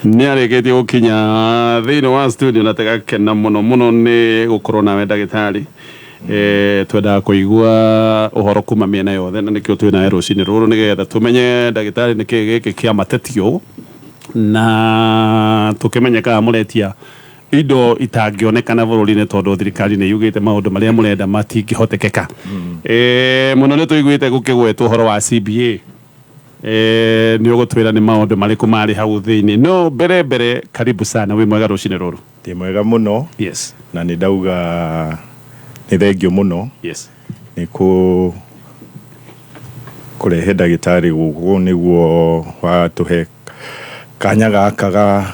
Nĩ arĩkĩtie gũkinya thĩinĩ wa studio na tũgakena mũno mũno nĩ gũkorwo nawe ndagĩtarĩ. Twendaga kũigua ũhoro kuma mĩena yothe na nĩkĩo twĩ nawe rũcinĩ rũrũ nĩgetha tũmenye ndagĩtarĩ nĩkĩ gĩkĩ kĩa matetio na tũkĩmenye kana mũretia indo itangĩonekana bũrũri-inĩ tondũ thirikari nĩ yugĩte maũndũ marĩa mũrenda matingĩhotekeka. Mũno nĩ tũiguĩte gũkĩgwetwo ũhoro wa CBA. Nĩ ũgũtwĩra nĩ maũndũ marĩkũ marĩ hau thĩinĩ. No mbere mbere, karibu sana, wĩ mwega rũcinĩ rũrũ? Ndĩ mwega mũno. Na nĩ ndauga nĩ thengio mũno. Nĩ kũrehe ndagĩtarĩ gũkũ nĩguo watũhe kanya gaka ga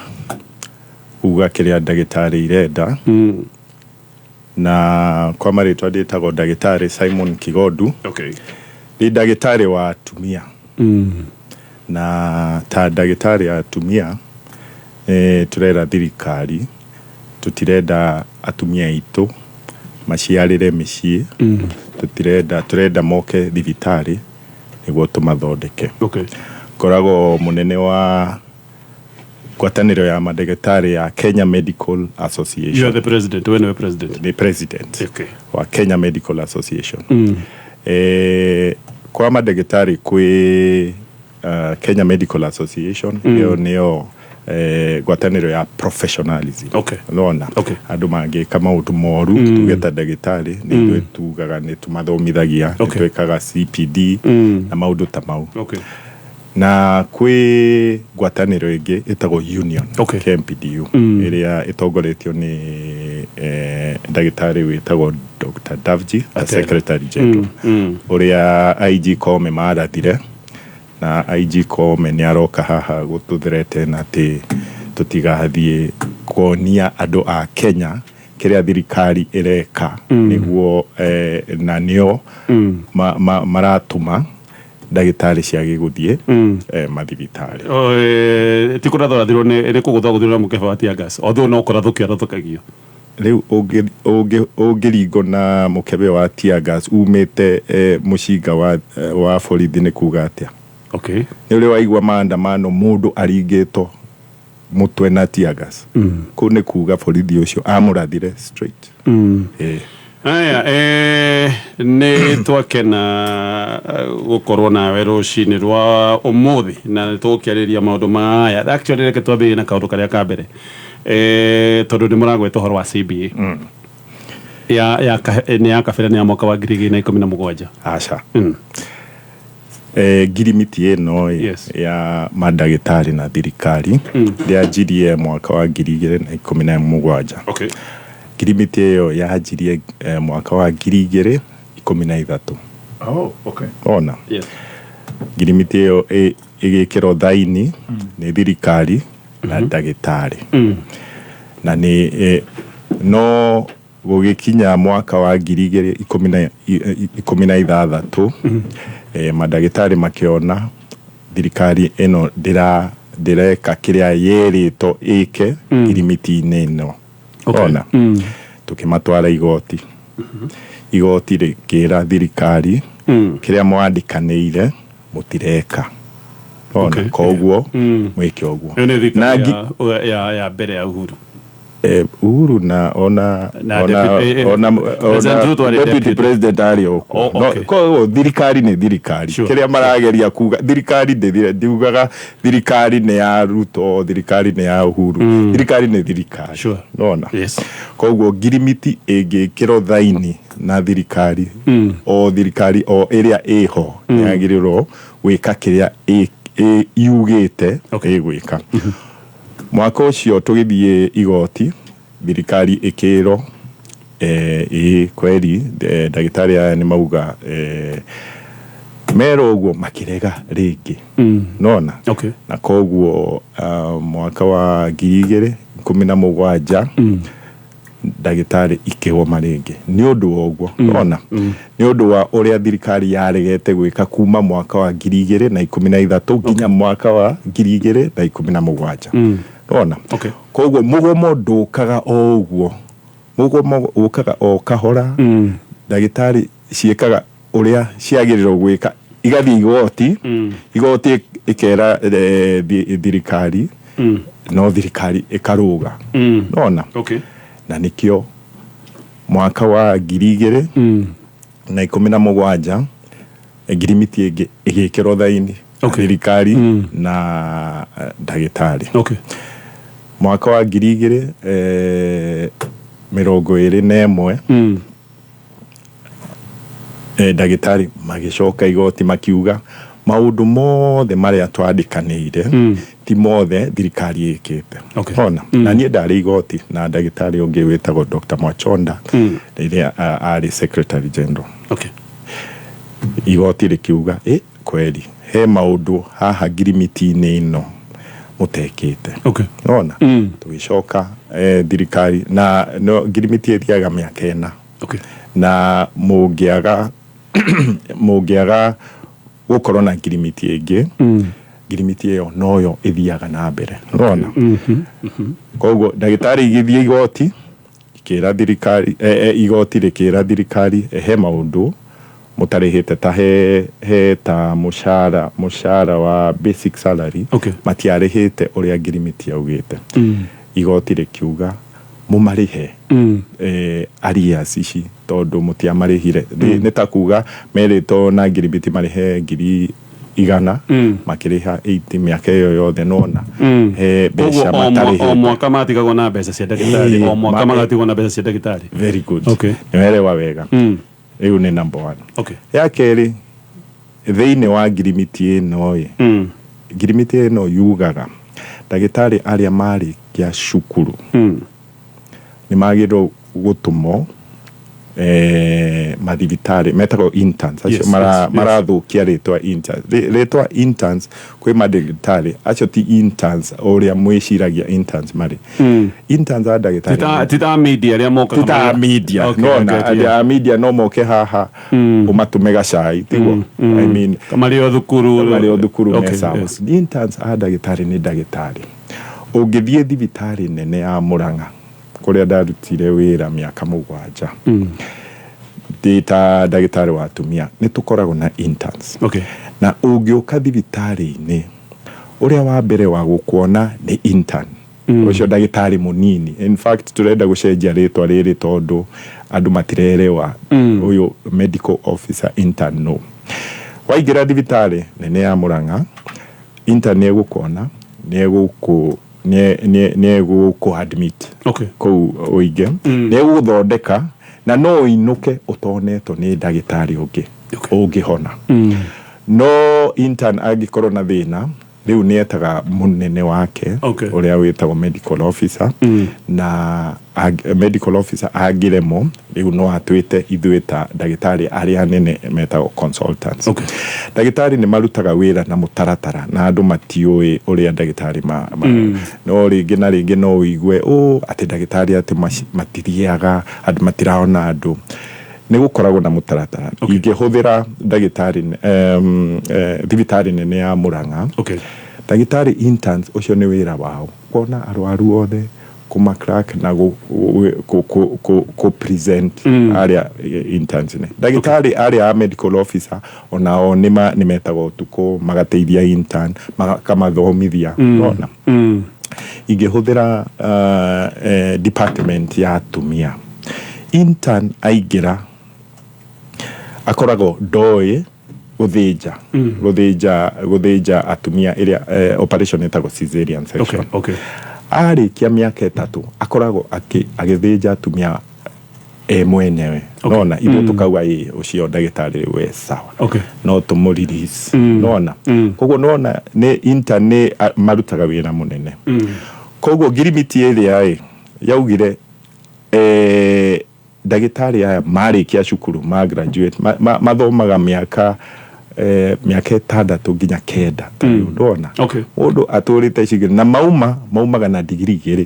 kuga kĩrĩa ndagĩtarĩ irenda. Na kwa marĩtwa ndĩtagwo ndagĩtarĩ Simon Kigondu. Ndĩ ndagĩtarĩ wa atumia. Na ta ndagĩtarĩ a atumia tũrera thirikari tũtirenda atumia aitũ maciarĩre mĩciĩ. Tũtirenda, tũrenda moke thibitarĩ nĩguo tũmathondeke. Ngoragwo mũnene wa ngwatanĩro ya mandagĩtarĩ ya Kenya Medical Association. You are the president, we nĩwe president. Nĩ president wa Kenya Medical Association. Kwa mandagĩtarĩ kwĩ Kenya Medical Association, ĩyo nĩyo ngwatanĩro ya professionalism. Nona andũ mangĩka maũndũ moru, tuge ta ndagĩtarĩ nĩ ithuĩ tugaga nĩ tũmathomithagia, nĩ twĩkaga CPD na maũndũ ta mau. Na kwĩ ngwatanĩro ĩngĩ ĩtagwo union, KMPDU, ĩrĩa ĩtongoretio nĩ ndagĩtarĩ wĩtagwo Dr. Davji, the Atera. Secretary General, ũrĩa IG Koome marathire, na IG Koome nĩ aroka haha gũtũthreaten atĩ tũtigathiĩ kuonia andũ a Kenya kĩrĩa thirikari ĩreka nĩguo na nĩo maratũma ndagĩtarĩ ciage gũthiĩ mathibitarĩ. Oh, ti kũrathũrathirwo nĩ kũgũthagũthirwo na mũkebe wa tear gas, although no kũrathũkio arathũkagio. Rĩu ũngĩringwo na mũkebe wa tear gas umĩte mũcinga wa borithi nĩ kuga atĩa? Nĩ ũrĩ waigua maandamano mũndũ aringĩtwo mũtwe na tear gas? Kũu nĩ kuga borithi ũcio amũrathire straight. Aya, nĩ twakena gũkorwo nawe rũcinĩ rwa ũmũthĩ na nĩ tũgũkĩarĩria maũndũ maya. Actually, reke twambĩrĩrie na kaũndũ karĩa ka mbere, tondũ nĩ mũragweta ũhoro wa CBA ya nĩ ya kabere, nĩ ya mwaka wa 2017. Aca. Ngirimiti ĩno ĩ, ya mandagĩtarĩ na thirikari ndĩanjirie mwaka wa 2017. Ngirimiti ĩyo yanjirie mwaka wa 2013. Oh, okay. Ona ngirimiti ĩyo ĩgĩkĩrwo thaini nĩ thirikari na ndagĩtarĩ na nĩ no gũgĩkinya mwaka wa ngiri igĩrĩ ikũmi na ithathatũ, mandagĩtarĩ makĩona thirikari ĩno ndĩreka kĩrĩa yerĩtwo ĩke ngirimiti-inĩ ĩno. Ona tũkĩmatwara igoti, igoti rĩkĩra thirikari kĩrĩa mwandĩkanĩire mũtireka. Ona koguo mwĩke ũguo. Ĩyo nĩ Na thirikari ya mbere ya Uhuru. Uhuru na ona Na ona ona President ona Ruto arĩ deputy deputy. president arĩ o kuo. Oh, No, okay. koguo thirikari nĩ thirikari. Kĩrĩa marageria kuga, thirikari ndiugaga thirikari nĩ ya Ruto, thirikari nĩ ya Uhuru, thirikari nĩ thirikari. Nona koguo ngirimiti ĩngĩkĩrwo thaini na thirikari, o thirikari o ĩrĩa ĩho nĩ yagĩrĩrwo gwĩka kĩrĩa yugĩte ĩgwĩka. Mwaka ũcio tũgĩthiĩ igoti, thirikari ĩkĩrwo ĩĩ kweri ndagĩtarĩ aya nĩ mauga merwo ũguo, makĩrega rĩngĩ. Nona na koguo mwaka wa 2017 ndagĩtarĩ ikĩgoma rĩngĩ nĩ ũndũ wa ũguo. Nona nĩ ũndũ wa ũrĩa thirikari yaregete gwĩka kuma mwaka wa 2013 nginya mwaka wa 2017. Nona koguo mũgomo ndũkaga o ũguo, mũgomo ũkaga o kahora. Ndagĩtarĩ ciĩkaga ũrĩa ciagĩrĩrwo gwĩka, igathiĩ igoti, igoti ĩkera thirikari No thirikari ĩkarũga. Nona. Na nĩkĩo mwaka wa 2017 ngirimiti ĩngĩ ĩgĩkĩrwo thaini thirikari na ndagĩtarĩ. Mwaka wa 2021 ndagĩtarĩ magĩcoka igoti makiuga maũndũ mothe marĩa twandĩkanĩire ti mothe thirikari ĩkĩte. Ona na niĩ ndarĩ igoti na ndagĩtarĩ ũngĩ wĩtagwo Dr. Mwachonda rĩrĩa arĩ secretary general. Igoti rĩkiuga kweli he maũndũ haha ngirimiti-inĩ ĩno mũtekĩte. Nona tũgĩcoka thirikari na no ngirimiti ĩthiaga mĩaka 4. Na mũngĩaga gũkorwo na ngirimiti ĩngĩ, ngirimiti ĩyo noyo ĩthiaga na mbere. Nona koguo ndagĩtarĩ igĩthiĩ igoti ikĩra thirikari igoti rĩkĩra thirikari he maũndũ mũtarĩhĩte ta he ta mũcara wa basic salary. Matiarĩhĩte ũrĩa ngirimiti yaugĩte. Igoti rĩkiuga mũmarĩhe arrears ici tondũ mũtiamarĩhire. Nĩ ta kuga merĩtwo na ngirimiti marĩhe 100,000 makĩrĩha 80 mĩaka ĩyo yothe nona he mbeca matarĩhĩte. O mwaka matigagwo na mbeca cia ndagĩtarĩ, o mwaka magatigwo na mbeca cia ndagĩtarĩ. Very good. Nĩwerewa wega. Rĩu nĩ number 1. Ya kerĩ, thĩinĩ wa ngirimiti ĩno ĩ, ngirimiti ĩno yugaga ndagĩtarĩ arĩa marĩkia cukuru nĩ magĩrĩirwo gũtũmwo mathibitarĩ metagwo interns acio marathũkia rĩtwa interns. Rĩtwa interns kwĩ mandagĩtarĩ acio ti interns ũrĩa mwĩciragia interns marĩ. Interns a ndagĩtarĩ ti ta media arĩa mokaga ti ta media. No na media no moke haha ũmatũme gacai tiguo. I mean marĩ o thukuru, marĩ o thukuru me sawa. Interns a ndagĩtarĩ nĩ ndagĩtarĩ. Ũngĩthiĩ thibitarĩ nene ya Murang'a kũrĩa ndarutire wĩra mĩaka 7 ndĩ ta ndagĩtarĩ wa atumia nĩ tũkoragwo na interns. Na ũngĩũka thibitarĩ-inĩ ũrĩa wa mbere wa gũkuona nĩ intern. Ũcio ndagĩtarĩ mũnini. In fact tũrenda gũcenjia rĩtwa rĩrĩ tondũ andũ matirerewa ũyũ medical officer intern no. Waingĩra thibitarĩ nene ya Murang'a intern nĩ egũkuona, nĩ egũkũ admit kũu ũige, nĩ egũgũthondeka na no ũinũke ũtonetwo nĩ ndagĩtarĩ ũngĩ ũngĩhona. No intern angĩkorwo na thĩna rĩu nĩ etaga mũnene wake ũrĩa wĩtagwo medical officer na medical officer angĩremwo rĩu no atwĩte ithuĩ ta ndagĩtarĩ arĩa anene metagwo consultants. Ndagĩtarĩ nĩ marutaga wĩra na mũtaratara na andũ matiũĩ ũrĩa ndagĩtarĩ no rĩngĩ na rĩngĩ no ũigue atĩ ndagĩtarĩ atĩ matithiaga andũ matiraona andũ. Nĩ gũkoragwo na mũtaratara. Ingĩhũthĩra ndagĩtarĩ thibitarĩ nene ya Murang'a. Ndagĩtarĩ interns ũcio nĩ wĩra wao kuona arwaru othe kuma crack na ku present arĩa interns nĩ ndagĩtarĩ arĩa a medical officer onao nĩ metagwo ũtukũ magateithia intern makamathomithia. Nona ingĩhũthĩra department ya atumia intern aingĩra akoragwo ndoĩ gũthĩnja gũthĩnja atumia ĩrĩa operation ĩtagwo cesarean section. Arĩkia mĩaka 3 akoragwo agĩthĩnja atumia mwenyewe. Nona ithuĩ tũkauga ĩ ũcio ndagĩtarĩ we sawa. No tũmũ release. Nona koguo nona nĩ intern nĩ marutaga wĩra mũnene. Koguo ngirimiti ĩrĩa ĩ yaugire ndagĩtarĩ aya marĩkia cukuru ma graduate mathomaga mĩaka 6 nginya 9 ndona mũndũ atũrĩte ici na maumaga na degree 2,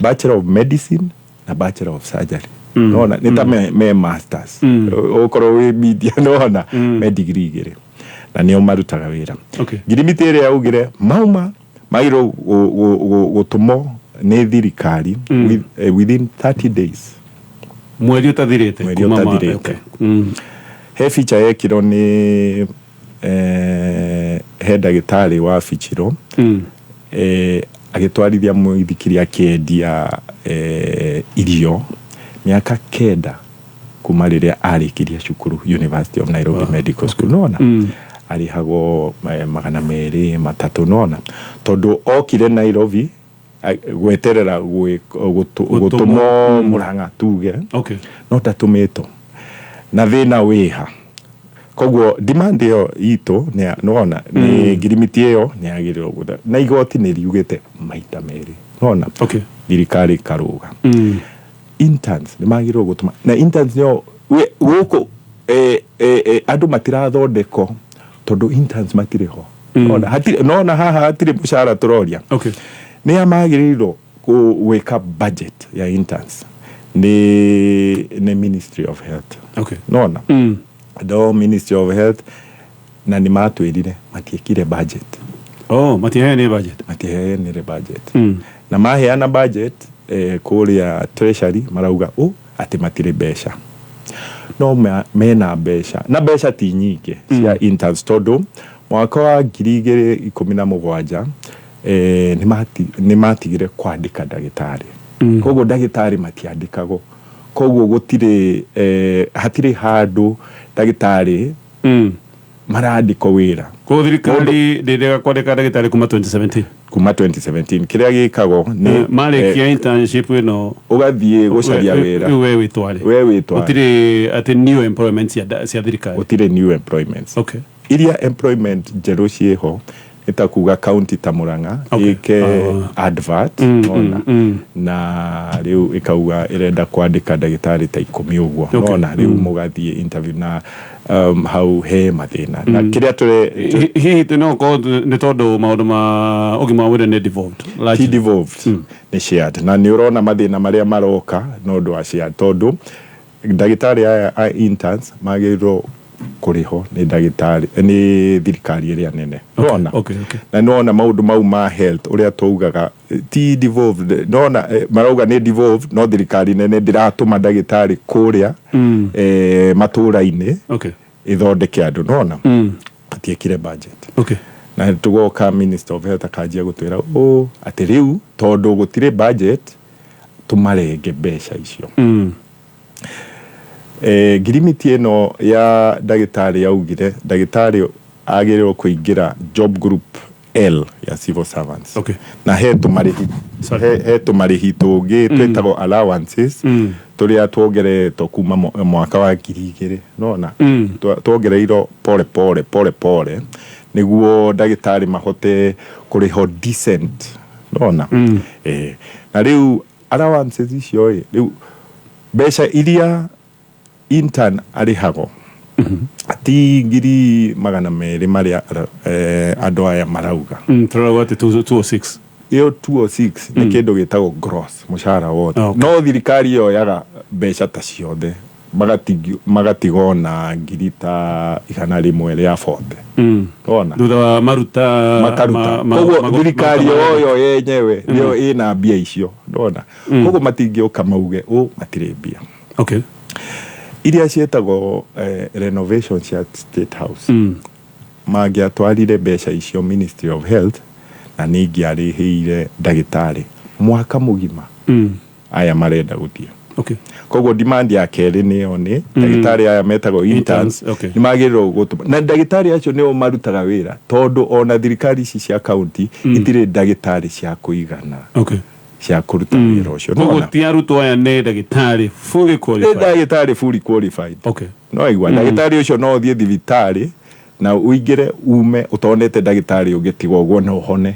Bachelor of Medicine na Bachelor of Surgery. Nona nĩ ta me masters ũkorwo wĩ media nona me degree 2 na nĩo marutaga wĩra. Ngirimiti ĩrĩa yaugire mauma magĩrĩirwo gũtũmwo nĩ thirikari within 30 days. Mweri ũtathirĩte. He feature yekirwo nĩ he ndagĩtarĩ wa Bichiro Agĩtwarithia mũithikiri, akĩendia irio mĩaka 9 kuma rĩrĩa arĩkirie cukuru, University of Nairobi Medical School, nona arĩhagwo 200, 300, nona tondũ okire Nairobi gweterera gũtũmwo Mũrang'a tuge, no ndatũmĩtwo na thĩna wĩha. Koguo demand ĩyo itũ nĩwona nĩ ngirimiti ĩyo nĩ yagĩrĩirwo gũtha na igoti nĩ riugĩte maita merĩ, nona thirikari ĩkarũga. Interns nĩ magĩrĩirwo gũtũma na interns nĩo gũkũ andũ matirathondekwo tondũ interns matirĩ ho. Nona hatirĩ, nona haha hatirĩ mũcara tũroria. Nĩ a magĩrĩirwo gwĩka budget ya interns nĩ Ministry of Health. Nona no Ministry of Health na nĩ matwĩrire matiĩkire budget. Oh, matiheanire budget. Matiheanire budget. Na maheana budget kũrĩa Treasury marauga atĩ matirĩ mbeca, no mena mbeca na mbeca ti nyingĩ cia interns, tondũ mwaka wa 2017 nĩ matigire kwandĩka ndagĩtarĩ. Koguo ndagĩtarĩ matiandĩkagwo, koguo gũtirĩ hatirĩ handũ ndagĩtarĩ marandĩkwo wĩra. Koguo thirikari ndĩrega kwandĩka ndagĩtarĩ kuma 2017? Kuma 2017. Kĩrĩa gĩkagwo nĩ Marĩkia internship ĩno, ũgathiĩ gũcaria wĩra. Rĩu we wĩtware. We wĩtware. Gũtirĩ atĩ new employment cia thirikari? Gũtirĩ new employments. Iria employment njerũ ciĩho nĩ ta kuga county ta Murang'a ĩke advert, nona na rĩu ĩkauga ĩrenda kwandĩka ndagĩtarĩ ta 10 ũguo. Nona rĩu mũgathiĩ interview na hau he mathĩna na kĩrĩa tũre Hihi no korwo nĩ tondũ maũndũ ma ũgima wa mwĩrĩ nĩ devolved ti largely? Devolved, nĩ shared, na nĩ ũrona mathĩna marĩa maroka no ũndũ wa shared, tondũ ndagĩtarĩ aya a interns magĩrĩirwo kũrĩhwo nĩ ndagĩtarĩ nĩ thirikari ĩrĩa nene, nona na nona maũndũ mau ma health ũrĩa twaugaga ti devolved, nona marauga nĩ devolved, no thirikari nene ndĩratũma ndagĩtarĩ kũrĩa matũra-inĩ ĩthondeke andũ, nona matiĩkire budget. Na tugoka Minister of Health akanjia gũtwĩra ũ atĩ rĩu tondũ gũtirĩ budget tũmarenge mbeca icio. Ngirimiti ĩno ya ndagĩtarĩ yaugire ndagĩtarĩ agĩrĩirwo kũingĩra job group L ya civil servants. Na he tũmarĩhi Sorry. he tũmarĩhi tũngĩ twĩtagwo allowances tũrĩa twongeretwo kuma mwaka wa 2000, nona twongereirwo pole pole pole pole nĩguo ndagĩtarĩ mahote kũrĩhwo decent, nona na rĩu allowances icio ĩ rĩu mbeca iria intern arĩhagwo ti 200,000 marĩa andũ aya marauga. Tũrauga atĩ 206. Ĩyo 206 nĩ kĩndũ gĩtagwo gross mũcara wothe. No thirikari yoyaga mbeca ta ciothe, magatigwo na ngiri ta 140. Wona? Thutha wa maruta. Makaruta. Koguo thirikari maruta yoyo yenyewe nĩyo ĩna mbia icio, ndona koguo matingĩũka mauge ũ matirĩ mbia. Iria ciĩtagwo renovation cia State House, mangĩatwarire mbeca icio Ministry of Health na nĩ ingĩarĩhĩire ndagĩtarĩ mwaka mũgima aya marenda gũthiĩ. Koguo demand ya kerĩ nĩyo nĩ ndagĩtarĩ aya metagwo interns. Interns, okay. Nĩ magĩrĩirwo gũtũma na ndagĩtarĩ acio nĩo marutaga wĩra, tondũ ona thirikari ici cia county itirĩ ndagĩtarĩ cia kũigana cia kũruta wĩra ũcio. Koguo Nĩwona? ti arutwo aya, nĩ ndagĩtarĩ fully Nĩ qualified. ndagĩtarĩ fully qualified. No igua ndagĩtarĩ ũcio no ũthiĩ thibitarĩ na ũingĩre ume ũtonete ndagĩtarĩ ũngĩ tiga ũguo no ũhone.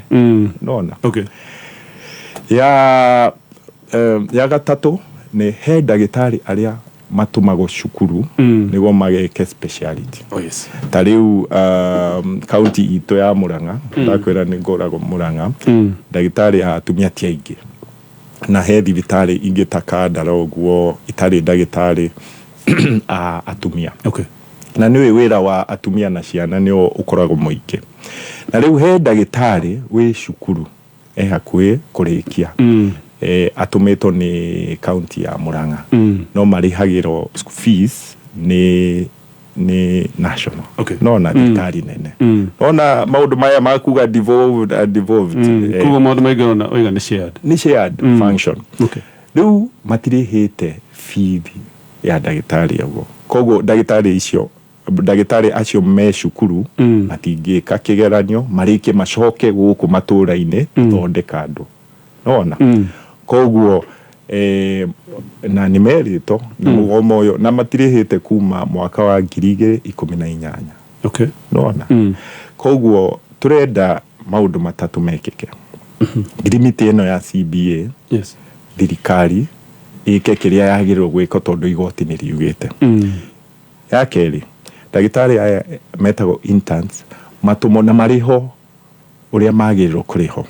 Nona ya gatatũ nĩ he ndagĩtarĩ arĩa matũmagwo cukuru nĩguo mageke speciality. Oh yes. Ta rĩu county itũ ya Murang'a, ndakwĩra nĩ ngũragwo Murang'a, ndagĩtarĩ a atumia ti aingĩ, na he thibitarĩ ingĩ ta Kandara ũguo itarĩ ndagĩtarĩ a atumia. Na nĩũĩ wĩra wa atumia na ciana nĩo ũkoragwo mũingĩ, na rĩu he ndagĩtarĩ wĩ cukuru e hakuhĩ kũrĩkia, atũmĩtwo nĩ county ya Murang'a, no marĩhagĩrwo fees nĩ Nĩ national. Nona thirikari nene. Nona maũndũ maya makuga devolved, devolved. Koguo maũndũ maingĩ ũrona oiga nĩ shared. Nĩ shared function. Rĩu matirĩhĩte bithi ya ndagĩtarĩ ũguo, koguo ndagĩtarĩ icio, ndagĩtarĩ acio me cukuru matingĩka kĩgeranio marĩkie macoke gũkũ matũra-inĩ thondeka andũ, nona koguo na nĩ merĩtwo na mũgomo ũyũ na matirĩhĩte kuma mwaka wa 2018. Nona koguo tũrenda maũndũ matatũ mekĩke. Ngirimiti ĩno ya CBA, thirikari ĩke kĩrĩa yagĩrĩirwo gwĩka tondũ igoti nĩ riugĩte. Ya kerĩ, ndagĩtarĩ aya metagwo interns matũmwo na marĩho ũrĩa magĩrĩirwo kũrĩhwo.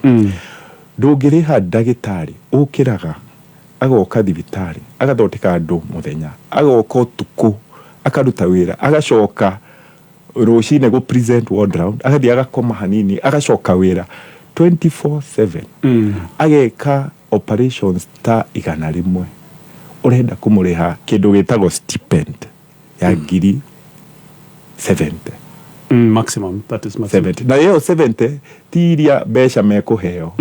Ndũngĩrĩha ndagĩtarĩ ũkĩraga agoka thibitarĩ agathondeka andũ mũthenya, agoka ũtukũ akaruta wĩra, agacoka rũcinĩ gũ present ward round, agathiĩ agakoma hanini, agacoka wĩra 24/7, ageka operations ta 100, ũrenda kũmũrĩha kĩndũ gĩtagwo stipend ya ngiri 70. Maximum, that is maximum. 70, na ĩyo 70 ti iria mbeca mekũheo.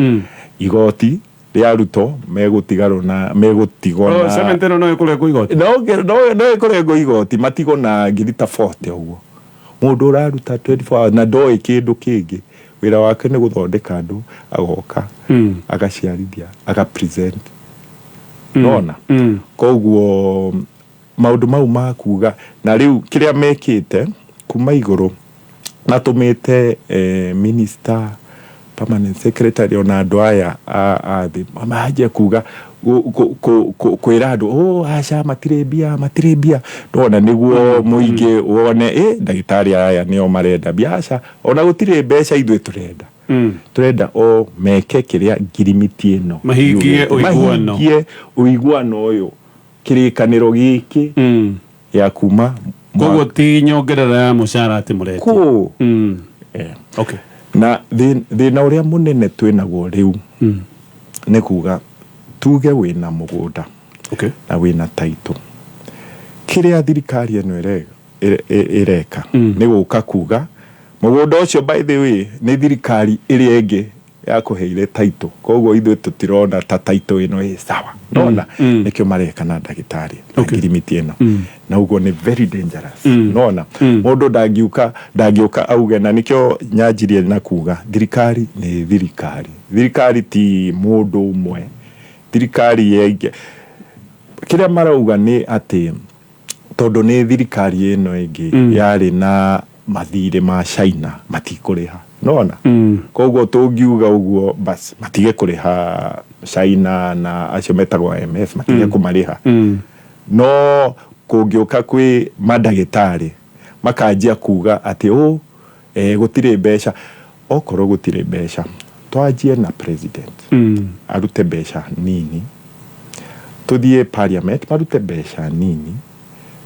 Igoti rĩa Ruto megũtigarwo na megũtigwo na 70 no no ĩkũrengwo igoti. No ĩkũrengwo igoti, matigwo na ngiri ta 40 ũguo. Mũndũ ũraruta 24 hours na ndoĩ kĩndũ kĩngĩ, wĩra wake nĩ gũthondeka andũ, agoka agaciarithia, aga present, nona koguo maũndũ mau ma kuga na rĩu kĩrĩa mekĩte kuma igũrũ matũmĩte minister, permanent secretary, ona andũ aya a thĩ manjie kuga kwĩra andũ, "Oh, aca, matirĩ mbia, matirĩ mbia." Ndona nĩguo mũingĩ wone ndagĩtarĩ aya nĩo marenda mbia. Aca, ona gũtirĩ mbeca ithuĩ tũrenda. Tũrenda o meke kĩrĩa ngirimiti ĩno Mahingie yugĩte. Ũiguano. Mahingie ũiguano ũyũ, kĩrĩkanĩro gĩkĩ ya kuma. Koguo ti nyongerera ya mũcara atĩ mũretia. Kũ Na thĩna ũrĩa mũnene twĩnaguo rĩu nĩ kuga tuge wĩna mũgũnda na wĩna title, kĩrĩa thirikari ĩno ĩreka nĩ gũka kuga mũgũnda ũcio, by the way, nĩ thirikari ĩrĩa ĩngĩ yakũheire title, koguo ithuĩ tũtirona ta title ĩno ĩ sawa, nona nĩkĩo mareka na ndagĩtarĩ na ngirimiti ĩno, na ũguo nĩ very dangerous. Nona mũndũ ndangĩũka auge, na nĩkĩo nyanjirie na kuga thirikari nĩ thirikari, thirikari ti mũndũ ũmwe, thirikari yaingĩ. Kĩrĩa marauga nĩ atĩ tondũ nĩ thirikari ĩno ĩngĩ yarĩ na mathirĩ ma China, matikũrĩha, nona koguo tũngiuga ũguo bas matige kũrĩha China na acio metagwo IMF, matige kũmarĩha. No kũngĩũka kwĩ mandagĩtarĩ makanjia kuga atĩ gũtirĩ mbeca. Okorwo gũtirĩ mbeca, twanjie na president arute mbeca nini, tuthiĩ parliament marute mbeca nini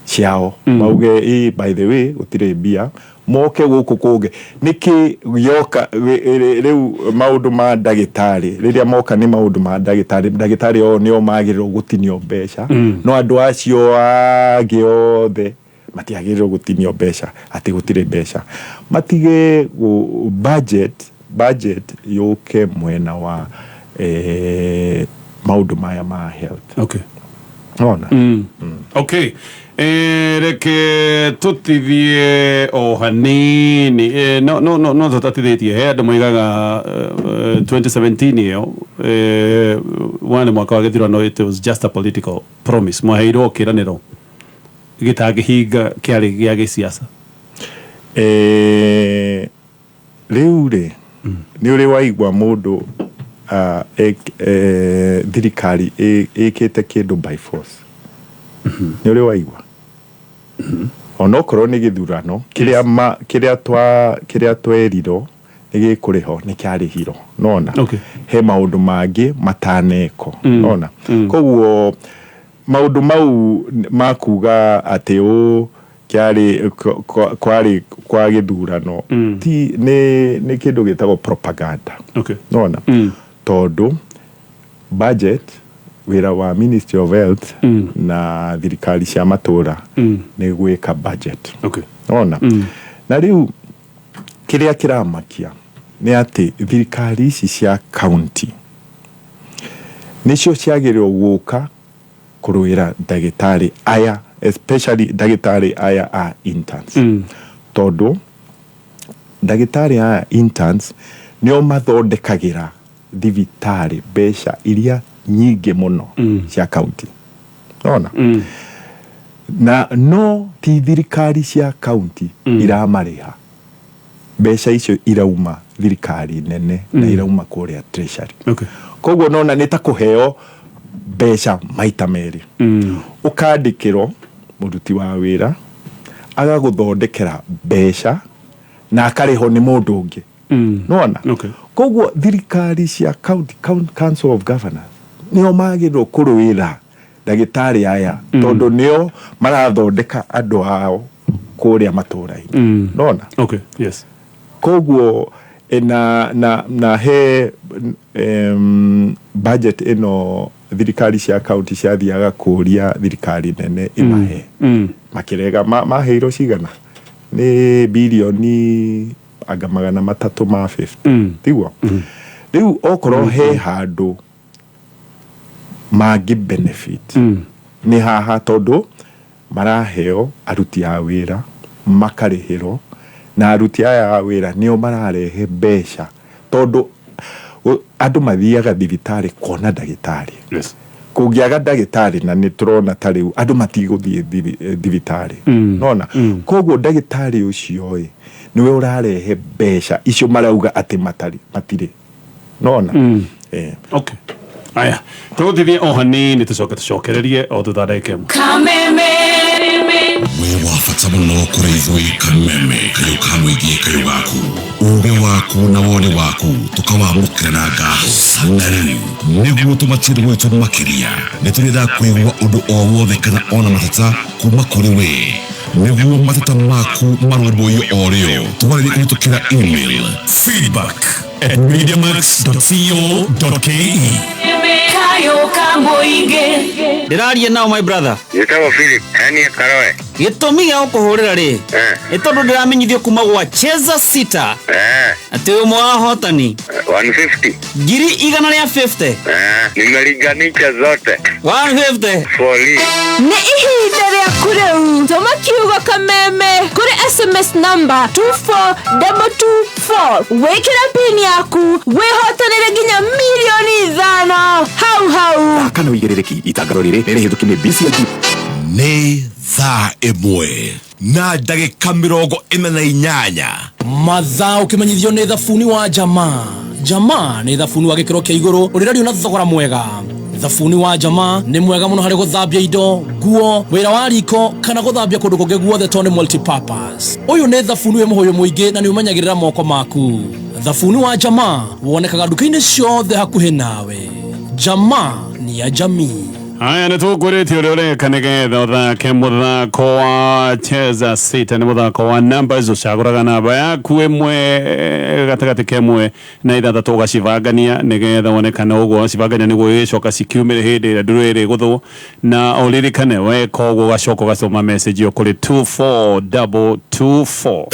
ciao, mauge, "By the way, gũtirĩ mbia," moke gũkũ kũngĩ. Nĩkĩ yoka rĩu maũndũ ma ndagĩtarĩ? Rĩrĩa moka nĩ maũndũ ma ndagĩtarĩ, ndagĩtarĩ o nĩo magĩrĩirwo gũtinio mbeca, no andũ acio angĩ othe matiagĩrĩirwo gũtinio mbeca atĩ gũtirĩ mbeca. Matige budget yũke mwena wa maũndũ maya ma health. Nona. Okay. Reke tutithie o hanini. No tutatithĩtie he andũ moigaga 2017 ĩyo warĩ mwaka wa gĩthurano, it was just a political promise, mwaheirwo kĩranĩro gĩtangĩhinga, kĩarĩ gĩa gĩciaca. Rĩu rĩ, nĩ ũrĩ waigua mũndũ thirikari ĩkĩte kĩndũ by force? Nĩ ũrĩ waigua? Onokorwo nĩ gĩthurano, kĩrĩa ma kĩrĩa twa kĩrĩa twerirwo nĩ gĩkũrĩhwo nĩ kĩarĩhirwo, nona. He maũndũ mangĩ mataneko, nona. Koguo maũndũ mau ma kuga atĩ ũ kĩarĩ kwarĩ kwa gĩthurano ti nĩ kĩndũ gĩtagwo propaganda. Nona, tondũ budget Wĩra wa Ministry of Health na thirikari cia matũra nĩ gwĩka budget. Ona na rĩu kĩrĩa kĩramakia nĩ atĩ thirikari ici cia county nĩcio ciagĩrĩirwo gũka kũrũĩra ndagĩtarĩ aya, especially ndagĩtarĩ aya a interns, tondũ ndagĩtarĩ aya interns nĩo mathondekagĩra thibitarĩ mbeca iria nyingĩ mũno cia county. Nona na no ti thirikari cia county iramarĩha mbeca icio, irauma thirikari nene na irauma kũrĩa treasury. Koguo nona nĩ ta kũheo mbeca maita merĩ. Ũkandĩkĩrwo mũruti wa wĩra agagũthondekera mbeca na akarĩhwo nĩ mũndũ ũngĩ. Nona koguo thirikari cia county, county council of governors nĩo magĩrĩirwo kũrũĩra ndagĩtarĩ aya, tondũ nĩo marathondeka andũ ao kũrĩa matũra-inĩ. Nona koguo na he budget ĩno thirikari cia county ciathiaga kũria thirikari nene ĩmahe, makĩrega. Maheirwo cigana? Nĩ birioni anga 350. Tiguo? Rĩu okorwo he handũ mangĩ benefit nĩ haha, tondũ maraheo aruti a wĩra makarĩhĩrwo, na aruti aya a wĩra nĩo mararehe mbeca, tondũ andũ mathiaga thibitarĩ kuona ndagĩtarĩ. Kũngĩaga ndagĩtarĩ, na nĩ tũrona ta rĩu andũ matigũthiĩ thibitarĩ. Nona koguo ndagĩtarĩ ũcio ĩ nĩwe ũrarehe mbeca icio marauga atĩ matirĩ. Nona. Okay, aya tũgũtithie o hanini, tũcoke tũcokererie o thutha ndagĩka ĩmwe. Kameme. Wĩ wa bata mũno kũrĩ ithuĩ. Kameme, kayũ ka mũingĩ, kayũ gaku, ũgĩ waku na woni waku tũkawamũkĩra na ngatho. Na rĩu nĩguo tũmatie gwitũ makĩria, nĩ tũrĩendaga kũigua ũndũ o wothe kana ona mateta kuma kũrĩ we, nĩguo mateta maku marũmbũiyo o rĩo. Twarĩrie kũhĩtũkĩra email feedback@mediamax.co.ke. Kayo ka mũingĩ. Ndĩraria nao, my brother. Njĩtagwo Philip Henie Karoe. Gĩtũmi gĩa gũkũhũrĩra rĩ, nĩ tondũ ndĩramenyithio kuma gwa Cheza Sita atĩ wĩ ũmwe wa ahotani. 150. 150,000. Nimelinganisha zote. 150. For real. Nĩ ihinda rĩaku rĩu. Tũma kiugo "kameme" kũrĩ SMS namba 24224, wĩkĩre pin yaku, wĩhotanĩre nginya 5 mirioni hau hau. Kana wĩigĩrĩrĩki itangaro rĩrĩ nĩ rĩhĩtũki nĩ BCLB. Nĩ thaa 1:48. Mathaa ũkĩmenyithio nĩ thabuni wa Jamaa. Jamaa nĩ thabuni wa gĩkĩro kĩa igũrũ ũrĩrario na thogora mwega. Thabuni wa Jamaa nĩ mwega mũno harĩ gũthambia indo, nguo, wĩra wa riko kana gũthambia kũndũ kũngĩ guothe, tondũ nĩ multipurpose. Ũyũ nĩ thabuni wĩ mũhũyũ mũingĩ na nĩ ũmenyagĩrĩra moko maku. Thabuni wa Jamaa wonekaga nduka-inĩ ciothe hakuhĩ nawe. Jamaa ni ya jamii. Haya, nä tå ngwä rä te å rä a å reka nä getha å thake må thako wa Cheza Sita. Nä må thako wa numbers, å cagåraga namba yaku ĩmwe gatagatĩ ka 1 na 6, ũgacibangania nä getha wone kana ũguo wacibangania nĩguo igĩcoka cikiumĩre hĩndĩ ĩrĩa ndũrũ ĩrĩ gũthwo. Na ũririkane weka ũguo ũgacoka ũgacoma message ĩyo kũrĩ 24224.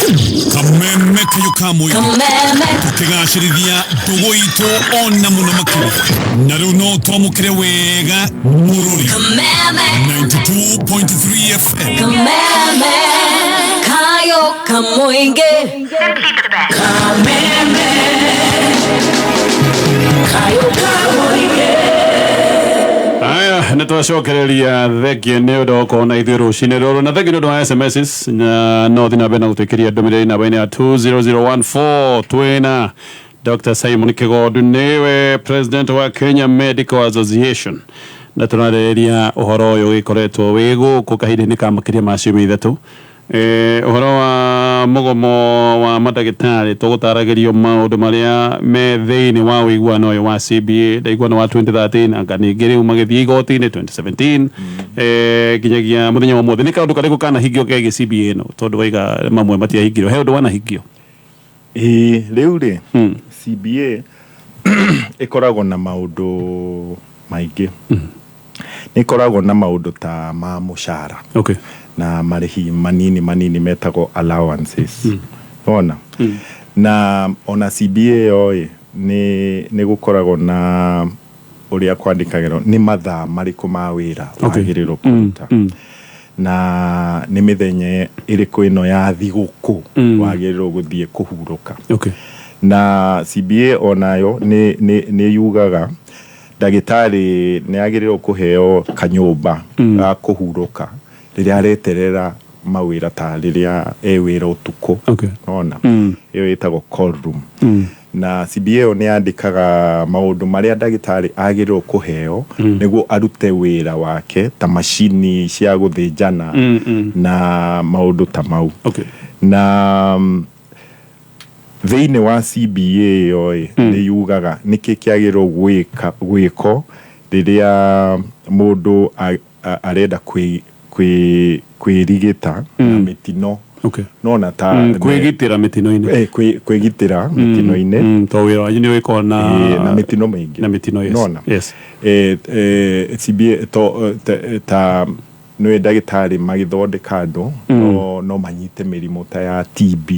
Kameme, kayũ ka mũingĩ, Kameme. Tũkĩgacĩrithia ndũgũ itũ ona mũno makĩria. Na rĩu no twamũkĩre wega mũrũri. Kameme. 92.3 FM. Kameme. Kayo ka mũingĩ. Kameme. Kayo ka mũingĩ. Aya, nä twacokereria. Thengiũ nä å ndå wa gũkorwo na ithuĩ rũcinĩ rũrũ, na thengiũ nĩ ũndũ wa SMSs, na no thiĩ na mbere na gũtwĩkĩria ndũmĩrĩri namba-inĩ ya 20014. Twĩna Dr. Simon Kĩgondu, nĩwe president wa Kenya Medical Association, na tũrarĩrĩria ũhoro ũyũ ũgĩkoretwo wĩ gũkũ kahinda-inĩ ka makĩria ma ciumia 3, ũhoro wa mũgomo wa mandagĩtarĩ. Tũgũtaragĩrio maũndũ marĩa me thĩinĩ wa ũiguano ũyũ wa CBA, ndaiguano wa 2013, anga ningĩ rĩu magĩthiĩ igoti-inĩ 2017, nginyagia mũthenya wa ũmũthĩ. Nĩ kaũndũ karĩkũ kanahingio kegiĩ CBA ĩno? Tondũ waiga mamwe matiahingirwo, he ũndũ wanahingio? Ĩĩ, rĩu rĩ, CBA ĩkoragwo na maũndũ maingĩ. Nĩ ĩkoragwo na maũndũ ta ma mũcara na marĩhi manini manini metagwo allowances. Nĩwona? Na ona CBA ĩyo ĩ, nĩ gũkoragwo na ũrĩa kwandĩkagĩrwo nĩ mathaa marĩkũ ma wĩra wagĩrĩirwo kũruta, na nĩ mĩthenya ĩrĩkũ ĩno ya thigũkũ wagĩrĩirwo gũthiĩ kũhurũka. Na CBA onayo nĩ yugaga ndagĩtarĩ nĩ agĩrĩirwo kũheo kanyũmba ga kũhurũka rĩrĩa areterera mawĩra, ta rĩrĩa e wĩra ũtukũ. Nona ĩyo ĩtagwo call room. Na CBA ĩyo nĩ yandĩkaga maũndũ marĩa ndagĩtarĩ agĩrĩirwo kũheo nĩguo arute wĩra wake, ta macini cia gũthĩnjana na maũndũ ta mau. Na thĩinĩ wa CBA ĩyo ĩ, nĩ yugaga nĩkĩ kĩagĩrĩirwo gwĩko rĩrĩa mũndũ arenda kwĩrigĩta na mĩtino. Nona ta Kwĩgitĩra mĩtino-inĩ. Kwĩgitĩra mĩtino-inĩ. To wĩra wanyu nĩ ũgĩkorwo na Na mĩtino mĩingĩ. Na mĩtino, yes. Nona. CBA ta nĩ ndagĩtarĩ magĩthondeka andũ no manyite mĩrimũ ta ya TB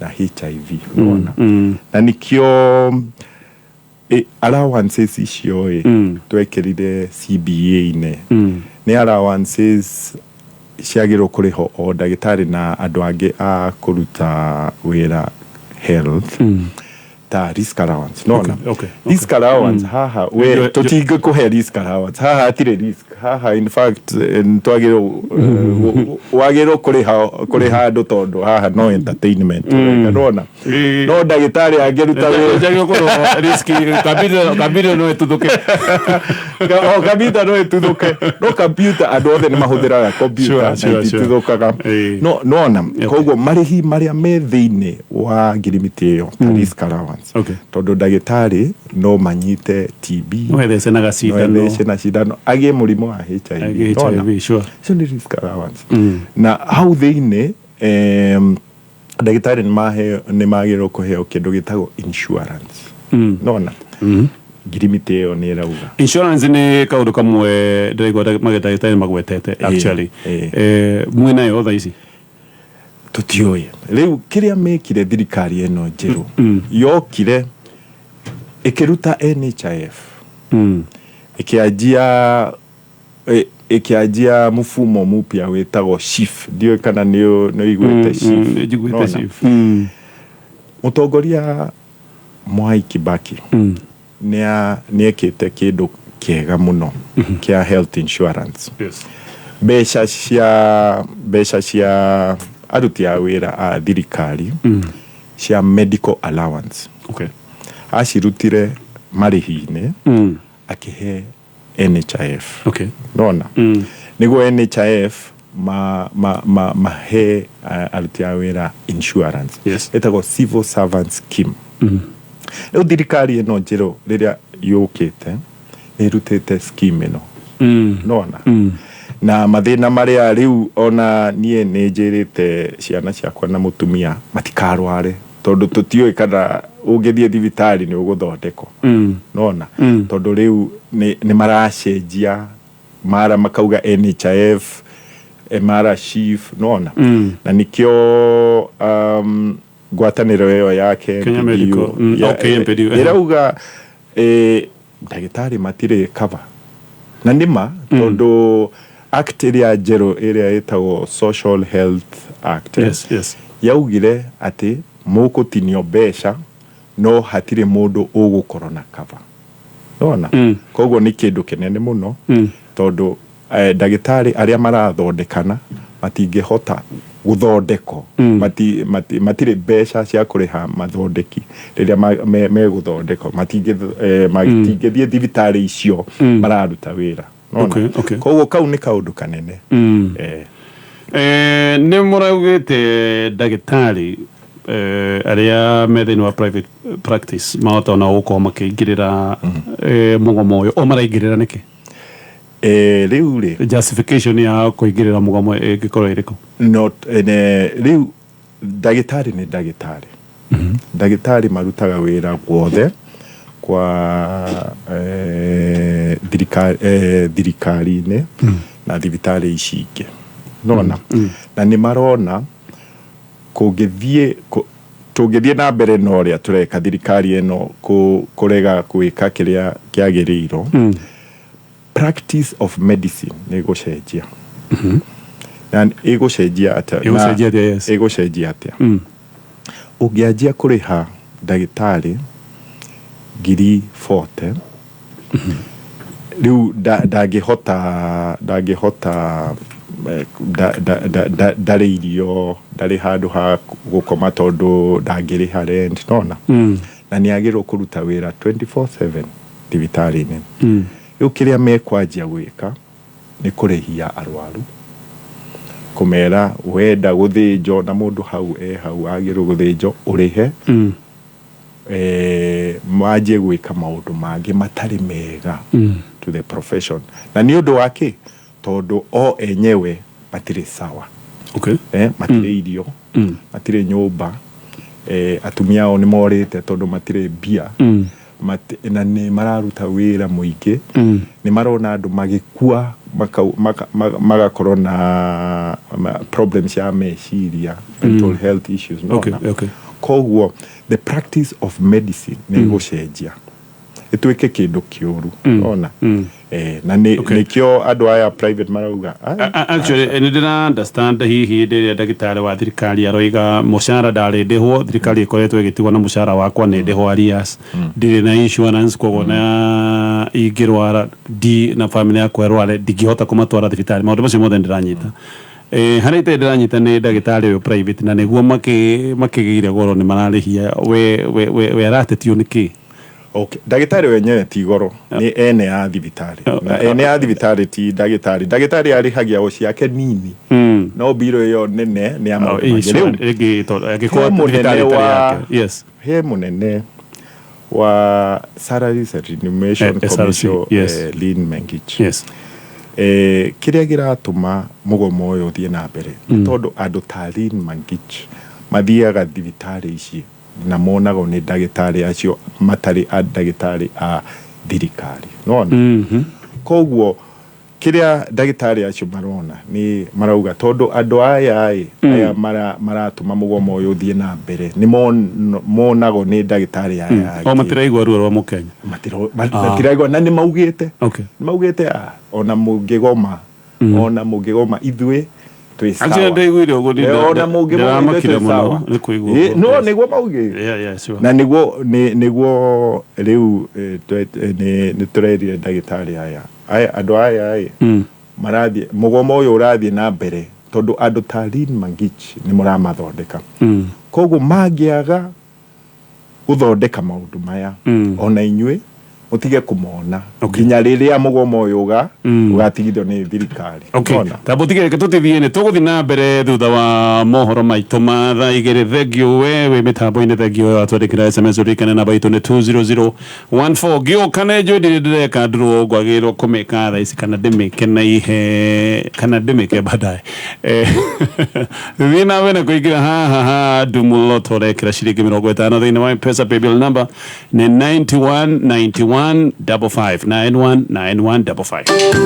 na HIV. Nona na nĩkĩo allowances icio ĩ twekĩrire CBA-inĩ nĩ allowances ciagĩrĩirwo kũrĩhwo o ndagĩtarĩ na andũ angĩ a kũruta wĩra health, ta risk allowance. Nona risk allowance haha we tũtingĩkũhe risk allowance haha, hatirĩ risk haha. In fact, twagĩrĩirwo wagĩrĩirwo kũrĩha andũ tondũ haha no entertainment. Nona no ndagĩtarĩ angĩruta wĩra Njagĩrĩirwo kũrwo risk kambiuta no ĩtuthũke. O kambiuta no ĩtuthũke, no kambiuta andũ othe nĩ mahũthĩraga kompiuta na itituthũkaga. No nona koguo marĩhi marĩa me thĩinĩ wa ngirimiti ĩyo ta risk allowance, tondũ ndagĩtarĩ no manyite TB, No ethece na gacindano. No ethece na cindano, agĩe mũrimũ wa HIV. Agĩe Nona? HIV, sure. Icio nĩ risk allowance. Na hau thĩinĩ ndagĩtarĩ nĩ magĩrĩirwo kũheo kĩndũ gĩtagwo insurance. Nona ngirimiti ĩyo nĩ ĩrauga Insurance nĩ kaũndũ kamwe ndĩraigua magĩtagĩtarĩ magwetete actually. Mwĩnayo thaa ici? Tũtiũĩ. Rĩu kĩrĩa mekire, thirikari ĩno njerũ yokire ĩkĩruta NHIF, ĩkĩanjia mfumo mpya wĩtagwo SHIF. Ndiũĩ kana nĩ ũiguĩte SHIF. Njiguĩte. Nona? SHIF. Mũtongoria Mwai Kibaki nĩ ekĩte kĩndũ kĩega mũno kĩa health insurance. Mbeca cia aruti a wĩra a thirikari cia medical allowance acirutire marĩhi-inĩ akĩhe NHIF. Nona nĩguo NHIF mahe aruti a wĩra insurance ĩtagwo civil servant scheme. Rĩu thirikari ĩno njerũ rĩrĩa yũkĩte nĩ ĩrutĩte scheme ĩno. Nona na mathĩna marĩa rĩu ona niĩ nĩ njĩrĩte ciana ciakwa na mũtumia matikarware, tondũ tũtiũĩ kana ũngĩthiĩ thibitarĩ nĩ ũgũthondekwo. Nona tondũ rĩu nĩ maracenjia mara makauga NHIF, mara SHIF. Nona na nĩkĩo ngwatanĩro ĩyo ya Kenya Medical, KMPDU, ĩrauga ndagĩtarĩ matirĩ cover, na nĩma tondũ act ĩrĩa njerũ ĩrĩa ĩtagwo Social Health Act yaugire atĩ mũgũtinio mbeca no hatirĩ mũndũ ũgũkorwo na cover. Nona koguo nĩ kĩndũ kĩnene mũno tondũ ndagĩtarĩ arĩa marathondekana matingĩhota gũthondekwo, matirĩ mbeca cia kũrĩha mathondeki rĩrĩa megũthondekwo, matingĩthiĩ thibitarĩ icio mararuta wĩra. Nona? Okay. Koguo kau nĩ kaũndũ kanene. Nĩ mũraugĩte ndagĩtarĩ arĩa me thĩinĩ wa private practice mahota ona gũkorwo makĩingĩrĩra mũgomo ũyũ, o maraingĩrĩra nĩkĩ? Rĩu rĩ Justification ya kũingĩrĩra mũgomo ĩngĩkorwo ĩrĩkũ? Not rĩu ndagĩtarĩ nĩ ndagĩtarĩ. Ndagĩtarĩ marutaga wĩra guothe kwa thirikari-inĩ na thibitarĩ ici ingĩ, nona na nĩ marona kũngĩthiĩ tũngĩthiĩ na mbere na ũrĩa tũreka, thirikari ĩno kũrega gwĩka kĩrĩa kĩagĩrĩirwo, practice of medicine nĩ ĩgũcenjia. Na ĩgũcenjia atĩa? Ĩgũcenjia atĩa, yes. Ĩgũcenjia atĩa? Ũngĩanjia kũrĩha ndagĩtarĩ 40,000, rĩu ndangĩhota ndarĩ irio, ndarĩ handũ ha gũkoma tondũ ndangĩrĩha rent, nona na nĩ agĩrĩirwo kũruta wĩra 24/7 thibitarĩ-inĩ. Rĩu kĩrĩa mekwanjia gwĩka nĩ kũrĩhia arwaru, kũmera wenda gũthĩnjwo na mũndũ hau e hau agĩrĩirwo gũthĩnjwo ũrĩhe, manjie gwĩka maũndũ mangĩ matarĩ mega to the profession. Na nĩ ũndũ wa kĩ? Tondũ o enyewe matirĩ sawa. Matirĩ irio, matirĩ nyũmba, atumia ao nĩ morĩte tondũ matirĩ mbia, na nĩ mararuta wĩra mũingĩ, nĩ marona andũ magĩkua magakorwo na problems ya meciria, mental health issues. Koguo the practice of medicine nĩ ĩgũcenjia ĩtuĩke kĩndũ kĩũru, ona na nĩkĩo andũ aya private marauga. Actually nĩ ndĩra understand hihi hĩndĩ ĩrĩa ndagĩtarĩ wa thirikari aroiga mũcara ndarĩ ndĩhwo, thirikari ĩkoretwo ĩgĩtigwo na mũcara wakwa nĩ ndĩhwo arrears, ndirĩ na insurance, koguo na ingĩrwara ndi na family yakwa ĩrware ndingĩhota kũmatwara thibitarĩ. Maũndũ macio mothe ndĩranyita. Harĩa itarĩ ndĩranyita nĩ ndagĩtarĩ ũyũ private, na nĩguo makĩgĩire goro nĩ mararĩhia, we aratetio nĩ kĩ? Okay. Ndagĩtarĩ wenyewe ti goro, nĩ ene ya thibitarĩ, na ene ya thibitarĩ ti ndagĩtarĩ. Ndagĩtarĩ arĩhagia o ciake nini, no mbiro ĩyo nene nĩ ya maũndũ mangĩ. Rĩu he mũnene wa Salaries and Remuneration Commission, Lynn Mengich. Kĩrĩa kĩratũma mũgomo ũyũ ũthiĩ na mbere nĩ tondũ andũ ta Lynn Mengich mathiaga thibitarĩ ici na monagwo nĩ ndagĩtarĩ acio matarĩ a ndagĩtarĩ a thirikari, nona. Koguo kĩrĩa ndagĩtarĩ acio marona nĩ marauga tondũ andũ aya aya maratũma mũgomo ũyũ ũthiĩ na mbere nĩ monagwo nĩ ndagĩtarĩ aya. O matiraigua ruo rwa mũkenya, matiraigua, na nĩ maugĩte, nĩ maugĩte ona mũngĩgoma, ona mũngĩgoma ithuĩ twĩ sawa. Ona mũngĩgoma ithuĩ twĩ sawa. No nĩguo maugĩte, na nĩguo rĩu nĩ tũrerire ndagĩtarĩ aya andũ aya marathiĩ mũgomo ũyũ ũrathiĩ na mbere tondũ andũ ta Lynn Mengich nĩ mũramathondeka. Koguo mangĩaga gũthondeka maũndũ maya, ona inyuĩ mũtige kũmona nginya rĩrĩa mũgomo ũyũ ũgatigithio nĩ thirikari. Tamba tige tũtithiĩ nĩ tũgũthiĩ na mbere thutha wa mohoro maitũ ma thaa igĩrĩ. Thengio we wĩ mĩtambo-inĩ, thengio we watwandĩkĩra SMS, ũririkane namba itũ nĩ 20014. Ngĩũka nĩ njũĩ ndirĩ ndĩreka ndũrũ ngwagĩrĩirwo kũmĩka thaa ici kana ndĩmĩke na ihe kana ndĩmĩke baadaye. Thiĩ na mbere kũingĩra haha ha Ndumuloto, ũrekĩra ciringi 50 thĩinĩ wa M-Pesa paybill number nĩ 9191 9155 919155.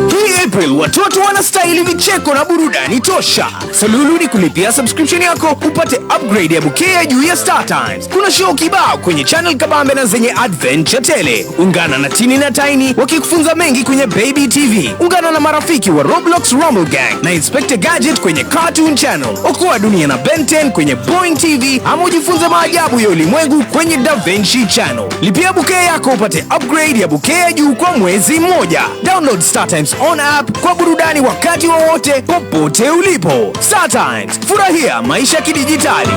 Hii April watoto wanastahili vicheko na burudani tosha. Suluhu ni kulipia subscription yako upate upgrade ya bouquet ya juu ya Star Times. Kuna show kibao kwenye channel kabambe na zenye adventure tele. Ungana na Tini na Tiny wakikufunza mengi kwenye Baby TV. Ungana na marafiki wa Roblox Rumble Gang na Inspector Gadget kwenye Cartoon Channel. Okoa dunia na Ben 10 kwenye Boeing TV ama ujifunze maajabu ya ulimwengu kwenye Da Vinci Channel. Lipia bouquet yako upate upgrade ya bouquet ya juu kwa mwezi mmoja. Download Star Times on app kwa burudani wakati wowote popote ulipo. Star Times, furahia maisha kidijitali.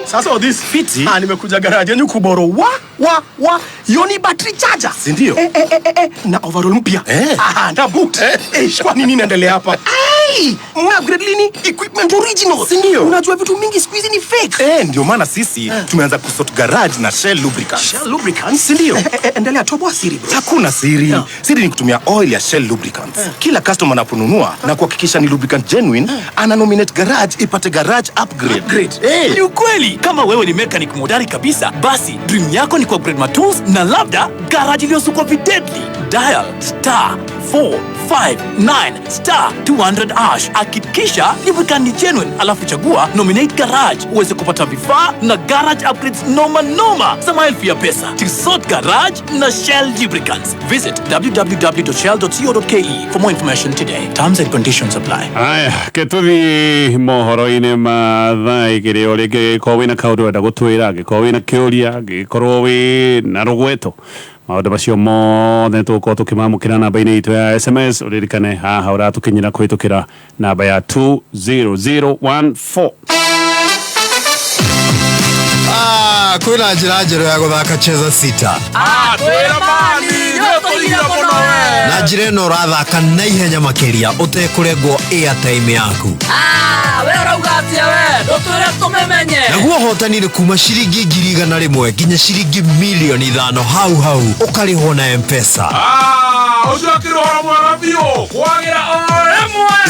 Sasa this fiti. Nimekuja garage yenu kuboro wa yoni battery charger. Si ndio? Na overall mpya. Na boot. Kwa nini inaendelea hapa? Kweli? Mmeupgrade lini? Equipment original. Si ndio? Unajua vitu mingi siku hizi ni fake. Eh, ndio maana sisi tumeanza kusort garage na Shell Lubricants. Shell Lubricants? Si ndio? Endelea, toboa siri bro. Hakuna siri. Siri ni kutumia oil ya Shell Lubricants. Kila customer anaponunua na kuhakikisha ni lubricant genuine, ana nominate garage ipate garage upgrade. Upgrade. Eh. Ni ukweli. Kama wewe ni mechanic hodari kabisa, basi dream yako ni kuupgrade matools na labda garage iliyosukwa videadly. Dial star 459 star 200 hash. Hakikisha lubricant ni genuine, alafu chagua nominate garage uweze kupata vifaa na garage upgrades noma noma za maelfu ya pesa. Tusort garage na Shell Lubricants. Visit www.shell.co.ke for more information today. Terms and conditions apply. Aya, ketuthi mohoro-inĩ ma thaa igĩrĩ o rĩngĩ gĩkorwo wĩna kaũndũ wenda gũtwĩra, angĩkorwo wĩna kĩũria, angĩkorwo wĩna rũgweto, maũndũ macio mothe tũgũkorwo tũkĩmamũkĩra namba-inĩ itũ ya SMS. Ũririkane haha ũratũkinyĩra kũhĩtũkĩra namba ya 20014. Ah, kwĩna njĩra njerũ ya gũthaka Cheza Sita. Ah, twĩra mani, nĩũtũthire mũno we. Na njĩra ĩno ũrathaka na ihenya makĩria ũtekũrengwo airtime yaku. Ah, we ũrauga atĩa we? Ndũtwĩre tũmĩmenye. Naguo ũhotani nĩ kuma ciringi 100,000 nginya ciringi 5,000,000 hau hau ũkarĩhwo na M-Pesa. Ah, ũcio akĩrĩ ũhoro mwega biũ, kwagĩra o rĩmwe.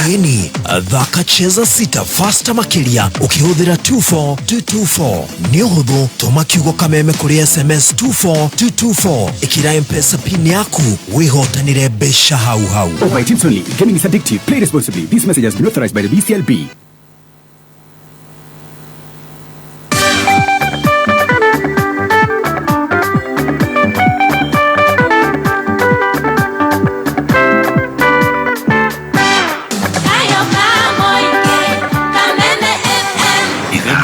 Ĩni, thaka Cheza Sita faster makĩria ũkĩhũthĩra 24224. Nĩ ũhũthũ, tũma kiugo kameme kũrĩ SMS 24224, ĩkĩra M-Pesa pin yaku wĩhotanĩre mbeca hau hau. Over 18 only. Gaming is addictive. Play responsibly. This message has been authorized by the BCLB.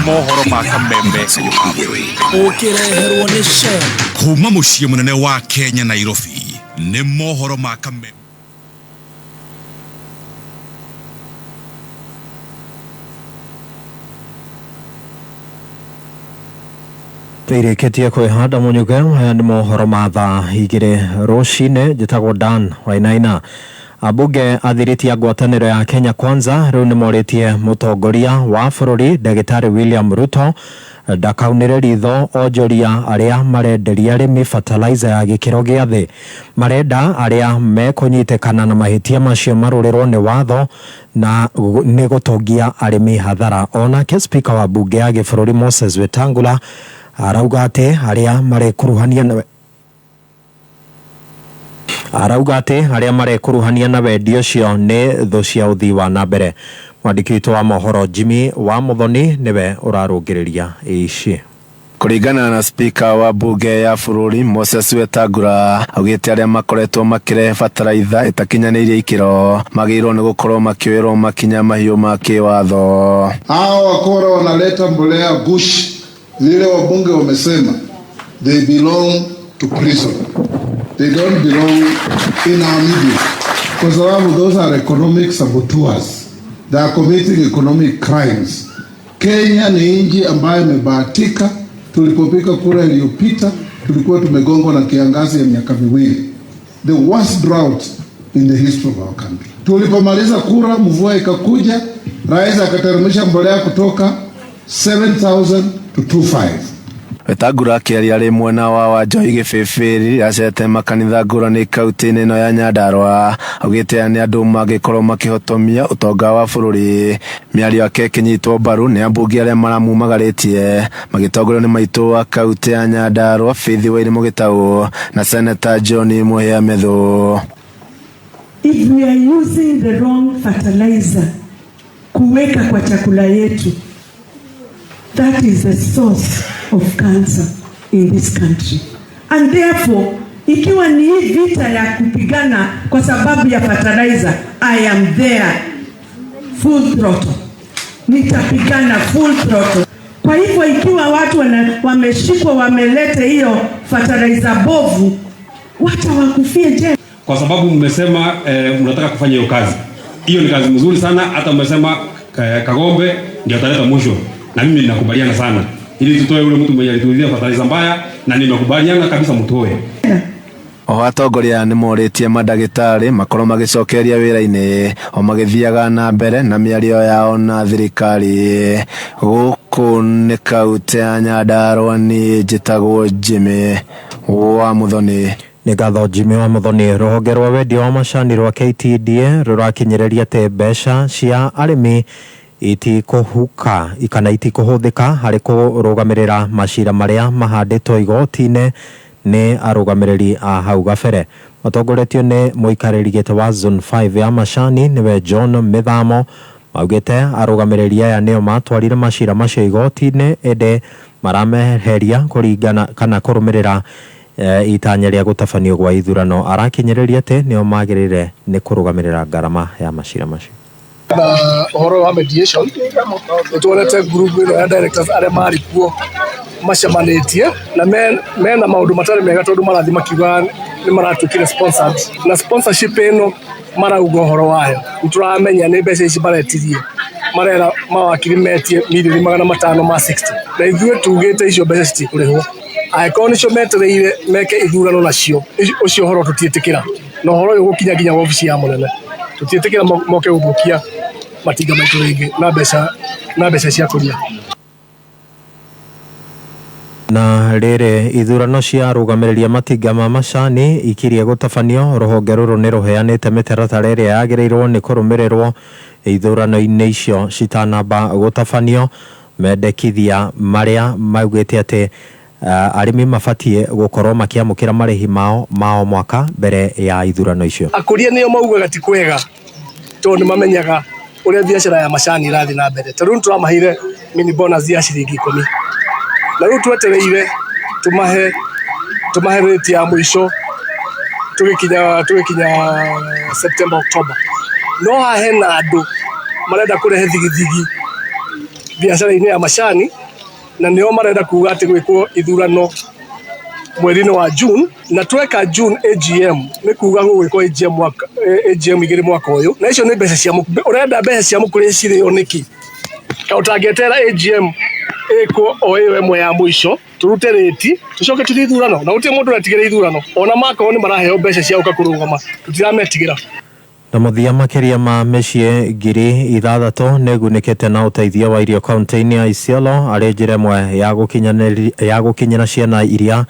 Mohoro ma kameme ũkĩreherwo nĩ Shell. Kuma mũciĩ mũnene wa Kenya Nairobi nĩ mohoro ma kameme. Tũirĩkĩtie kwĩhanda mũnyuge. Aya nĩ mohoro ma thaa igĩrĩ rũcinĩ. Njĩtagwo Dan Wainaina. Ambunge athirĩtie ngwatanĩro ya Kenya Kwanza rĩu nĩmorĩtie mũtongoria wa bũrũri ndagĩtarĩ William Ruto ndakaunĩre ritho onjoria arĩa marenderia arĩmi fertilizer ya gĩkĩro gĩa thĩ. Marenda arĩa mekũnyitĩkana na mahĩtia macio marũrĩrwo nĩ watho na nĩ gũtongia arĩmi hathara. Onake spika wa bunge ya gĩbũrũri Moses Wetangula arauga atĩ arĩa marekuruhania na arauga atĩ arĩa marekuruhania na wendia ũcio nĩ thũ cia ũthii wa na mbere. Mwandĩki witũ wa mohoro Jimmy wa Muthoni nĩwe ũrarũngĩrĩria ici. Kũringana na spika wa bunge ya bũrũri Moses Wetangula augĩte arĩa makoretwo makĩrehe bataraitha ĩtakinyanĩirie ikĩro magĩrĩirwo nĩ gũkorwo makĩoerwo makinya mahiũ ma kĩwatho. Hao wakora wanaleta mbolea gushi, zile wabunge wamesema they belong to prison. They don't belong in our media. Kwa sababu those are economic saboteurs. They are committing economic crimes. Kenya ni nchi ambayo imebahatika. Tulipopiga kura iliyopita tulikuwa tumegongwa na kiangazi ya miaka miwili. The worst drought in the history of our country. Tulipomaliza kura mvua ikakuja, rais akateremsha mbolea kutoka 7,000 to 2,500. Wetangula akĩaria arĩ mwena wa Wanjohi Gĩbĩbĩ rĩrĩa acerete makanitha ngũrani kaunti-inĩ ĩno ya Nyandarua augĩte aya nĩ andũ mangĩkorwo makĩhotomia ũtonga wa bũrũri. Mĩario yake ĩkĩnyitwo mbaru nĩ ambunge arĩa maramumagarĩtie magĩtongorio nĩ maitũ wa kaunti ya Nyandarua Faith Wairimu Gĩtaũ na Seneta John Mũhĩa Methu. If we are using the wrong fertilizer kuweka kwa chakula yetu, that is the source of cancer in this country. And therefore, ikiwa ni hii vita ya kupigana kwa sababu ya fertilizer, I am there full throttle. Nitapigana full throttle. Kwa hivyo ikiwa watu wameshikwa wameleta hiyo fertilizer bovu, wacha wakufie jela. Kwa sababu mmesema mnataka kufanya hiyo kazi. Hiyo ni kazi mzuri sana, hata mmesema Kagombe ndio ataleta mwisho. Na mimi ninakubaliana sana. Ili tutoe ule mtu mwenye alituuzia fertilizer mbaya, na nimekubaliana kabisa mtoe. Oho atongoria aya nĩmorĩtie mandagĩtarĩ makorwo magĩcokereria wĩra-inĩ o magĩthiaga na mbere na mĩario yao na thirikari. Gũkũ nĩ kaũntĩ ya Nyandarua, niĩ njĩtagwo Jimmy wa Muthoni. Nĩ ngatho Jimmy wa Muthoni. Rũhonge rwa wendia wa macani rwa KTDA rũrakinyĩrĩria atĩ mbeca cia arĩmi itikũhuka kana itikũhũthĩka harĩ kũrũgamĩrĩra macira marĩa mahandĩtwo igoti-inĩ nĩ arũgamĩrĩri a hau gabere. Matongoretio nĩ mũikarĩri gĩtĩ wa Zone 5 ya macani nĩwe John Mĩthamo, maugĩte arũgamĩrĩri aya nĩo matwarire macira macio igoti-inĩ, ĩndĩ marameheria kũringana kana kũrũmĩrĩra itanya rĩa gũtabanio gwa ithurano. Arakinyĩrĩria atĩ nĩo magĩrĩire nĩ kũrũgamĩrĩra ngarama ya macira macio. Na ũhoro wa mediation, nĩ tuonete group ĩno ya directors arĩa marĩ kuo macemanĩtie na mena maũndũ matarĩ mega, tondũ marathiĩ makiuga nĩ maratuĩkire sponsored, na sponsorship ĩno marauga ũhoro wayo nĩ tũramenya nĩ mbeca ici maretirie, marera mawakiri metie mirioni 560, na ithuĩ tugĩte icio mbeca citikũrĩhwo. Angĩkorwo nĩcio metereire meke ithurano nacio, ũcio ũhoro tũtiĩtĩkĩra, na ũhoro ũyũ ũgũkinya nginya wabici ya mũnene. Tũtiĩtĩkĩra moke gũthũkia matinga maitũ rĩngĩ na mbeca cia kũria. Na rĩrĩ, ithurano cia arũgamĩrĩri a matinga ma macani ikirie gũtabanio, rũhonge rũrũ nĩ rũheanĩte mĩtaratara ĩrĩa yagĩrĩirwo nĩ kũrũmĩrĩrwo ithurano-inĩ icio citanamba gũtabanio. Mendekithia marĩa maugĩte atĩ arĩmi mabatiĩ gũkorwo makĩamũkĩra marĩhi mao ma o mwaka mbere ya ithurano icio. Akũria nĩo maugaga ti kwega, tondũ nĩ mamenyaga ũrĩa biacara ya macani ĩrathiĩ na mbere. Ta rĩu nĩtũramaheire mini bonus ya ciringi 10, na rĩu twetereire tũmahe rate ya mũico tũgĩkinya September, October. No haha hena andũ marenda kũrehe thigithigi biacara-inĩ ya macani, na nĩo marenda kuga atĩ gwĩkwo ithurano mweri-inĩ wa June, na tweka June AGM nĩ kuga gũgwĩkwo AGM mwaka AGM igĩrĩ mwaka ũyũ, na icio nĩ mbeca cia ũrenda mbeca cia mũkũria cirĩo nĩkĩ? Ka ũtangĩetera AGM ĩkwo o ĩyo ĩmwe ya mũico, tũrute rĩti, tũcoke tũthiĩ ithurano, na gũtirĩ mũndũ ũretigĩra ithurano, ona makorwo nĩ maraheo mbeca cia gũka kũrũgama, tũtirametigĩra. Na mũthia, makĩria ma mĩciĩ 6,000 nĩ ĩgunĩkĩte na ũteithio wa irio kaunti-inĩ ya Isiolo, arĩ njĩra ĩmwe ya gũkinyĩra ciana iria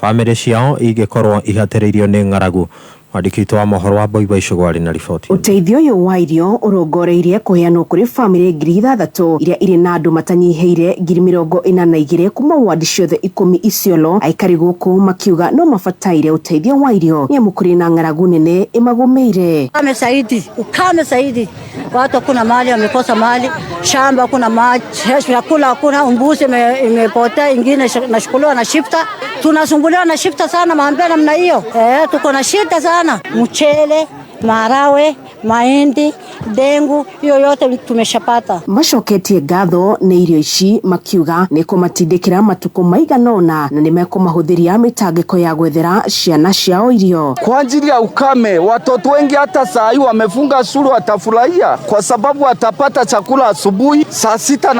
bamĩrĩ ciao ingĩkorwo ihatĩrĩirio nĩ ng'aragu. Mwandĩki witũ wa mohoro wa Boiba Icũgũ arĩ na riboti. Ũteithio ũyũ wa irio ũrongoreirie kũheanwo kũrĩ bamĩrĩ 6,000 iria irĩ na andũ matanyihĩire 42,000 kuma wadi ciothe 10 Isiolo. Aikari gũkũ makiuga no mabataire ũteithio wa irio nĩ amu kũrĩ na ng'aragu nene ĩmagũmĩire. Ukame zaidi, ukame zaidi, watu hakuna mali, wamekosa mali, shamba hakuna maji, chakula hakuna, mbuzi imepotea, ingine nashukuliwa na shifta. Tunasumbuliwa na shifta sana, maambia namna hiyo. Eh, tuko na shida sana, mchele, marawe, mahindi, dengu, hiyo yote tumeshapata. Macoketie ngatho nĩ irio ici, makiuga nĩ kũmatindĩkĩra matukũ maigana ũna na nĩ mekũmahũthĩria mĩtangĩko ya gwethera ciana ciao irio. Kwa ajili ya ukame, watoto wengi hata saa hii wamefunga shule, watafurahia kwa sababu watapata chakula asubuhi, saa 6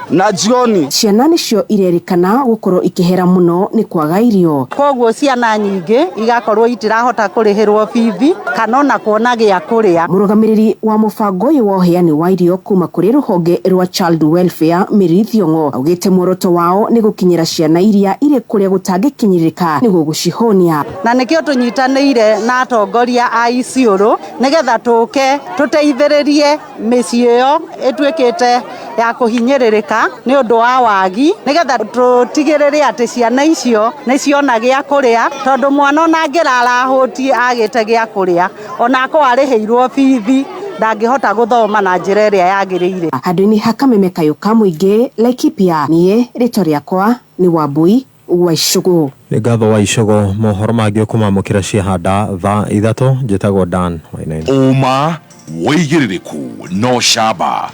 na jioni. Ciana nĩcio irerĩkana gũkorwo ikĩhera mũno nĩ kwaga irio. Koguo ciana nyingĩ igakorwo itirahota kũrĩhĩrwo bithi kana ona kuona gĩa kũrĩa. Mũrũgamĩrĩri wa mũbango ũyũ wa ũheani wa irio kuma kũrĩ rũhonge rwa Child Welfare, Mary Thiong'o, augĩte muoroto wao nĩ gũkinyĩra ciana iria irĩ kũrĩa gũtangĩkinyĩrĩka nĩguo gũcihonia. Na nĩkĩo tũnyitanĩire na atongoria a Isiolo nĩgetha tũke tũteithĩrĩrie mĩciĩ ĩyo ĩtuĩkĩte ya kũhinyĩrĩrĩka nĩ ũndũ wa wagi, nĩgetha tũtigĩrĩre atĩ ciana icio nĩ ciona gĩa kũrĩa, tondũ mwana ona angĩrara ahũtiĩ agĩte gĩa kũrĩa, ona akorwo arĩhĩirwo bithi, ndangĩhota gũthoma na njĩra ĩrĩa yagĩrĩire. Handũ-inĩ ha kameme kayũ ka mũingĩ Laikipia, niĩ rĩtwa rĩakwa nĩ Wambui wa Icũgũ. Nĩ ngatho wa Icũgũ. Mohoro mangĩ ũkũmamũkĩra ciahanda thaa 3. Njĩtagwo Dan Wainaina. Ũma, wĩigĩrĩrĩku no camba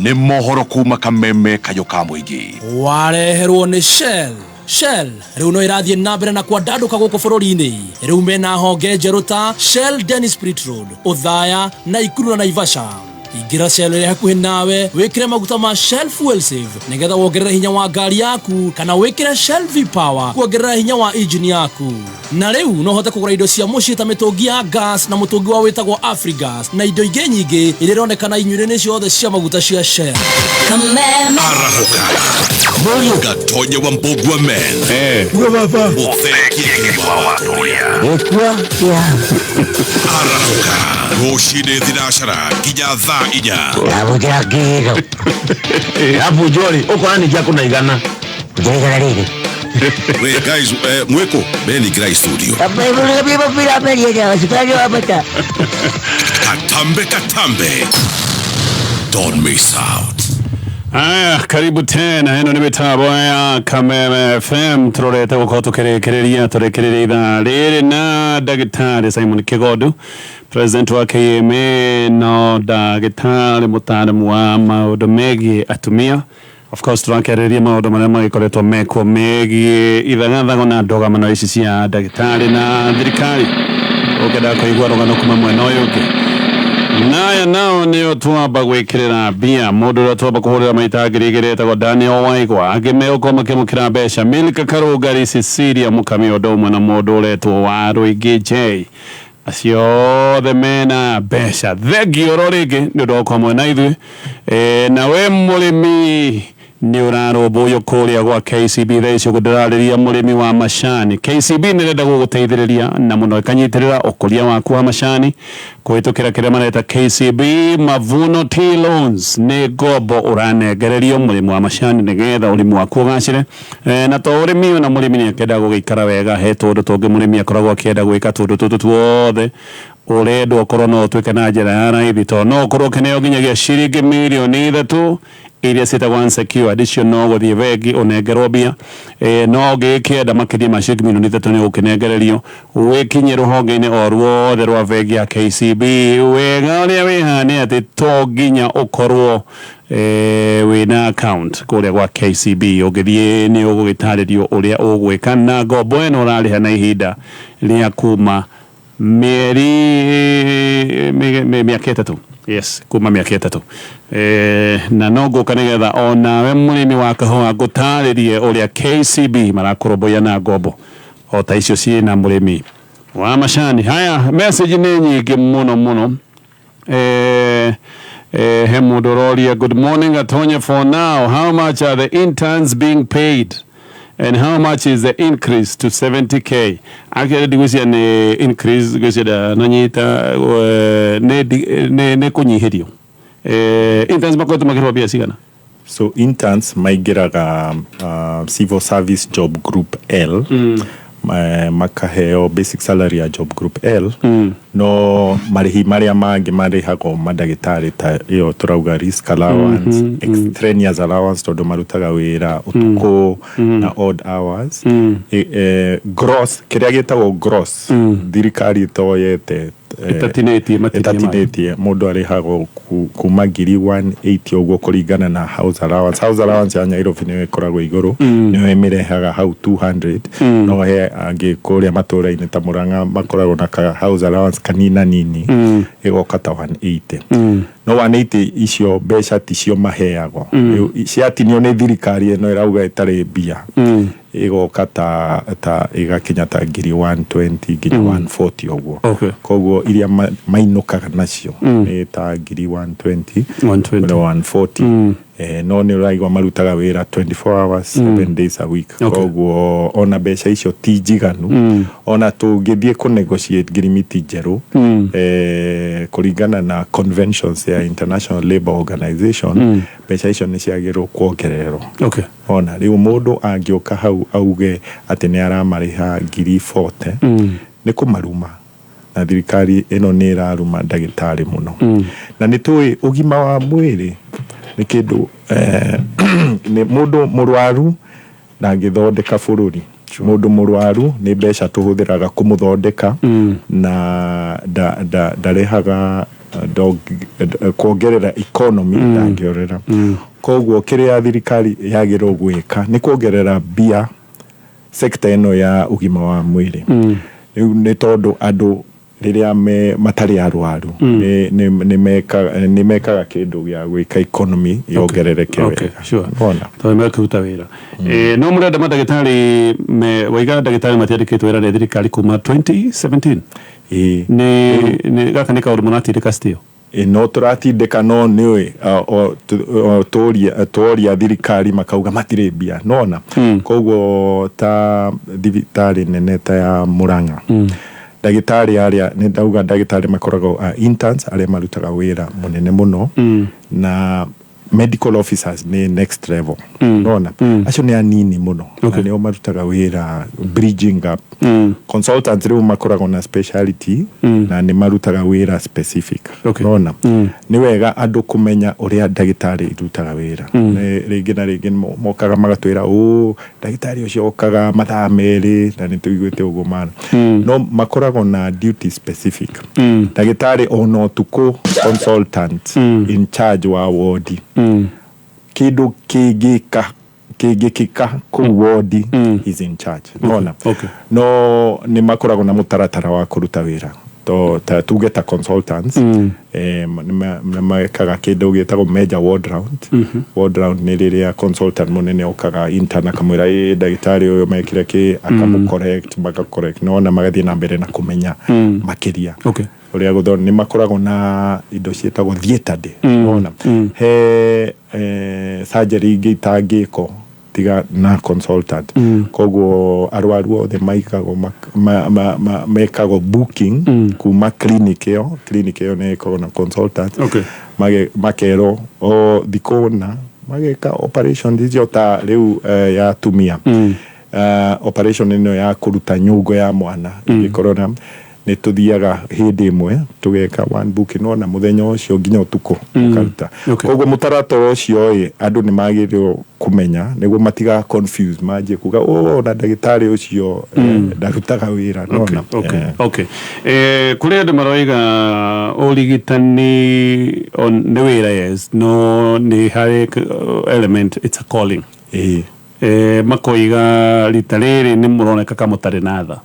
nĩ mohoro kuma kameme kayũ ka mũingĩ. Wareherwo nĩ Shell. Shell rĩu no ĩrathiĩ na mbere na kwandandũka gũkũ bũrũri-inĩ. Rĩu mena honge njerũ ta Shell Dennis Spirit Road, Othaya, Naikuru na Naivasha. Ingĩra Shell ĩrĩa hakuhĩ nawe wĩkĩre maguta ma Shell Fuel Save nĩgetha wongerere hinya wa ngari yaku kana wĩkĩre Shell V-Power kuongerera hinya wa injini yaku. Na rĩu no ũhote kũgũra indo cia mũciĩ ta mĩtũngi ya gas na mũtũngi wa wĩtagwo Afrigas na indo ingĩ nyingĩ iria ironekana inyuĩro-inĩ ciothe cia maguta cia Shell. Arahũka Gatonye wa Mbugua Men Mũthekie wa Watoria Arahũka rũcinĩ thinacara nginya thaa inya. Ndamũkĩra kĩro. Alafu Jori, ũkora nĩ kĩa kũna igana. Njĩra igana rĩrĩ. We guys, mweko beni ngirai studio. Katambe katambe. Don't miss out. Aya, karibu tena. Ĩno nĩ mĩtambo ya Kameme FM. Tũrorete gũkorwo tũkĩrĩkĩrĩria tũrĩkĩrĩria ithaa rĩrĩ na ndagĩtarĩ Simon Kĩgondu, president wa KMA, no ndagĩtarĩ mũtaaramu wa maũndũ megiĩ atumia. Of course tũrakĩarĩrĩria maũndũ marĩa magĩkoretwo mekwo megiĩ ithagathago na ndũgamano ici cia ndagĩtarĩ na thirikari. Ũngĩenda kũigua rũgano kuma mwena ũyũ ũngĩ, naya nao nĩo twamba gwĩkĩrĩra mbia. Mũndũ ũrĩa twamba kũhũrĩra maita 2000 etagwo Daniel Waigwa, angĩ megũkorwo makĩamũkĩra mbeca Milka Karũngari, Cecilia Mũkami, ũndũ ũmwe na mũndũ ũretwo wa Rũingĩ J. Acio othe mena mbeca. Thengio oro rĩngĩ nĩ ũndũ wa gũkorwo mwena ithuĩ. Na we mũrĩmi nĩ ũrarũmbũywo kũrĩa gwa KCB thaa ici ũguo ndĩrarĩria mũrĩmi wa macani. KCB nĩ ĩrenda gũgũteithĩrĩria na mũno ĩkanyitĩrĩra ũkũria waku wa macani kũhĩtũkĩra kĩrĩa mareta KCB Mavuno Tea Loans. Nĩ ngombo ũranengererio mũrĩmi wa macani nĩgetha ũrĩmi waku ũgacĩre. Na to ũrĩmi, ona mũrĩmi nĩ akĩenda gũgĩikara wega. He tũndũ tũngĩ mũrĩmi akoragwo akĩenda gwĩka, tũndũ tũtũ tuothe ũrendwo ũkorwo no ũtuĩke na njĩra ya raithi, tondũ no ũkorwo ũkĩneo nginyagia ciringi mirioni 3 iria ciĩtagwo unsecured. Icio no gũthiĩ bengi ũnengerwo mbia. No ũngĩkĩenda makĩria ma ciringi mirioni 3 nĩ ũgũkĩnengererio wĩkinye rũhonge-inĩ o ruothe rwa bengi ya KCB. Wega ũrĩa wĩ haha nĩ atĩ to nginya ũkorwo wĩna account kũrĩa gwa KCB. Ũngĩthiĩ nĩ ũgũgĩtarĩrio ũrĩa ũgwĩka, na ngombo ĩno ũrarĩha na ihinda rĩa kuma mĩeri mĩaka 3. Yes, kuma mĩaka 3. Na no ngũka nĩgetha onawe mũrĩmi wa kahũa ngũtarĩrie ũrĩa KCB marakũrũmbũiya na ngombo o ta icio ciĩna mũrĩmi wa macani. Haya, message nĩ nyingĩ mũno mũno. He mũndũ ũroria, "Good morning Atonye, for now how much are the interns being paid and how much is the increase to 70K?" Actually ndigwĩciria nĩ increase, ngwĩciria nanyita nĩ kũnyihĩrio. Interns makoretwo makĩrĩhwo mbia cigana? So interns maingĩraga civil service job group L, makaheo basic salary ya job group L, no marĩhi marĩa mangĩ marĩhagwo mandagĩtarĩ ta ĩyo tũrauga risk allowance, extraneous allowance tondũ marutaga wĩra ũtukũ na odd hours. Gross, kĩrĩa gĩtagwo gross, thirikari ĩtoyete ĩtatinĩtie matinie mayo. Ĩtatinĩtie, mũndũ arĩhagwo kuma 180,000 ũguo kũringana na house allowance. House allowance ya Nairobi nĩyo ĩkoragwo igũrũ, nĩyo ĩmĩrehaga hau 200, no he angĩ kũrĩa matũra-inĩ ta Murang'a makoragwo na ka house allowance kanina nini, ĩgoka ta 180. No 180 icio mbeca ticio maheagwo. Rĩu ciatinio nĩ thirikari ĩno ĩrauga ĩtarĩ mbia, ĩgoka ta ĩgakinya ta 120,000 nginya 140 ũguo. Koguo iria mainũkaga nacio nĩ ta 120,000 120. na 140. No nĩ ũraigua marutaga wĩra 24 hours, 7 days a week. Koguo ona mbeca icio ti njiganu. Ona tũngĩthiĩ kũ negotiate ngirimiti njerũ, kũringana na conventions ya International Labour Organization, mbeca icio nĩ ciagĩrĩirwo kuongererwo. Ona rĩu mũndũ angĩũka hau auge atĩ nĩ aramarĩha 40,000, nĩ kũmaruma, na thirikari ĩno nĩ ĩraruma ndagĩtarĩ mũno. Na nĩ tũĩ ũgima wa mwĩrĩ nĩ kĩndũ, nĩ mũndũ mũrwaru ndangĩthondeka bũrũri. Mũndũ mũrwaru nĩ mbeca tũhũthĩraga kũmũthondeka, na ndarehaga kuongerera economy, ndangĩorera. Koguo kĩrĩa thirikari yagĩrĩirwo gwĩka nĩ kuongerera mbia sector ĩno ya ũgima wa mwĩrĩ. Rĩu nĩ tondũ andũ Rĩrĩa me matarĩ arwaru, nĩ mekaga kĩndũ gĩa gwĩka economy yongerereke wega. Wona? Tondũ mekũruta wĩra. No mũrenda mandagĩtarĩ me waiga ndagĩtarĩ matiandĩkĩtwo wĩra nĩ thirikari kuma 2017. Ĩĩ. Nĩ gaka nĩ kaũndũ mũratindĩka still? Ĩ, no tũratindĩka, no nĩũĩ tworia thirikari makauga matirĩ mbia, nona? Koguo ta thibitarĩ nene ta ya Murang'a, ndagĩtarĩ arĩa nĩ ndauga ndagĩtarĩ makoragwo interns arĩa marutaga wĩra mũnene mũno, na medical officers nĩ next level, nona? Acio nĩ anini mũno, na nĩo marutaga wĩra bridging gap. Consultants rĩu makoragwo na speciality, na nĩ marutaga wĩra specific, nona? Nĩ wega andũ kũmenya ũrĩa ndagĩtarĩ irutaga wĩra. Rĩngĩ na rĩngĩ mokaga magatwĩra ũ ndagĩtarĩ ũcio okaga mathaa 2, na nĩ tũiguĩte ũguo mana, no makoragwo na duty specific. Ndagĩtarĩ ona ũtukũ, consultant in charge wa wodi, kĩndũ kĩngĩka kĩngĩkĩka kũu wodi, is in charge, nona? No nĩ makoragwo na mũtaratara wa kũruta wĩra to ta tuge ta consultants, nĩ mekaga kĩndũ gĩtagwo major ward round. Ward round nĩ rĩrĩa consultant mũnene okaga intern akamwĩra, ĩ ndagĩtarĩ ũyũ mekire kĩ, akamũ correct, maka correct, nona magathiĩ na mbere na kũmenya makĩria ũrĩa gũtho. Nĩ makoragwo na indo ciĩtagwo theatre day, nona? He surgery ingĩ itangĩkwo tiga na consultant. Koguo arwaru othe maigagwo mekagwo booking kuma clinic ĩyo. Clinic ĩyo nĩ ĩkoragwo na consultant. Makerwo o thikũ na mageka operation icio, ta rĩu ya atumia, operation ĩno ya kũruta nyũngo ya mwana, ĩngĩkorwo na nĩ tũthiaga hĩndĩ ĩmwe tũgeka one booking, nona, mũthenya ũcio nginya ũtukũ ũkaruta. Koguo mũtaratara ũcio ĩ andũ nĩ magĩrĩirwo kũmenya nĩguo matiga confuse, manjie kuga, oh, na ndagĩtarĩ ũcio ndarutaga wĩra, nona? Okay. Kũrĩ andũ maroiga ũrigitani nĩ wĩra, yes, no nĩ harĩ element, it's a calling. Makoiga rita rĩrĩ nĩ mũroneka ka mũtarĩ na tha.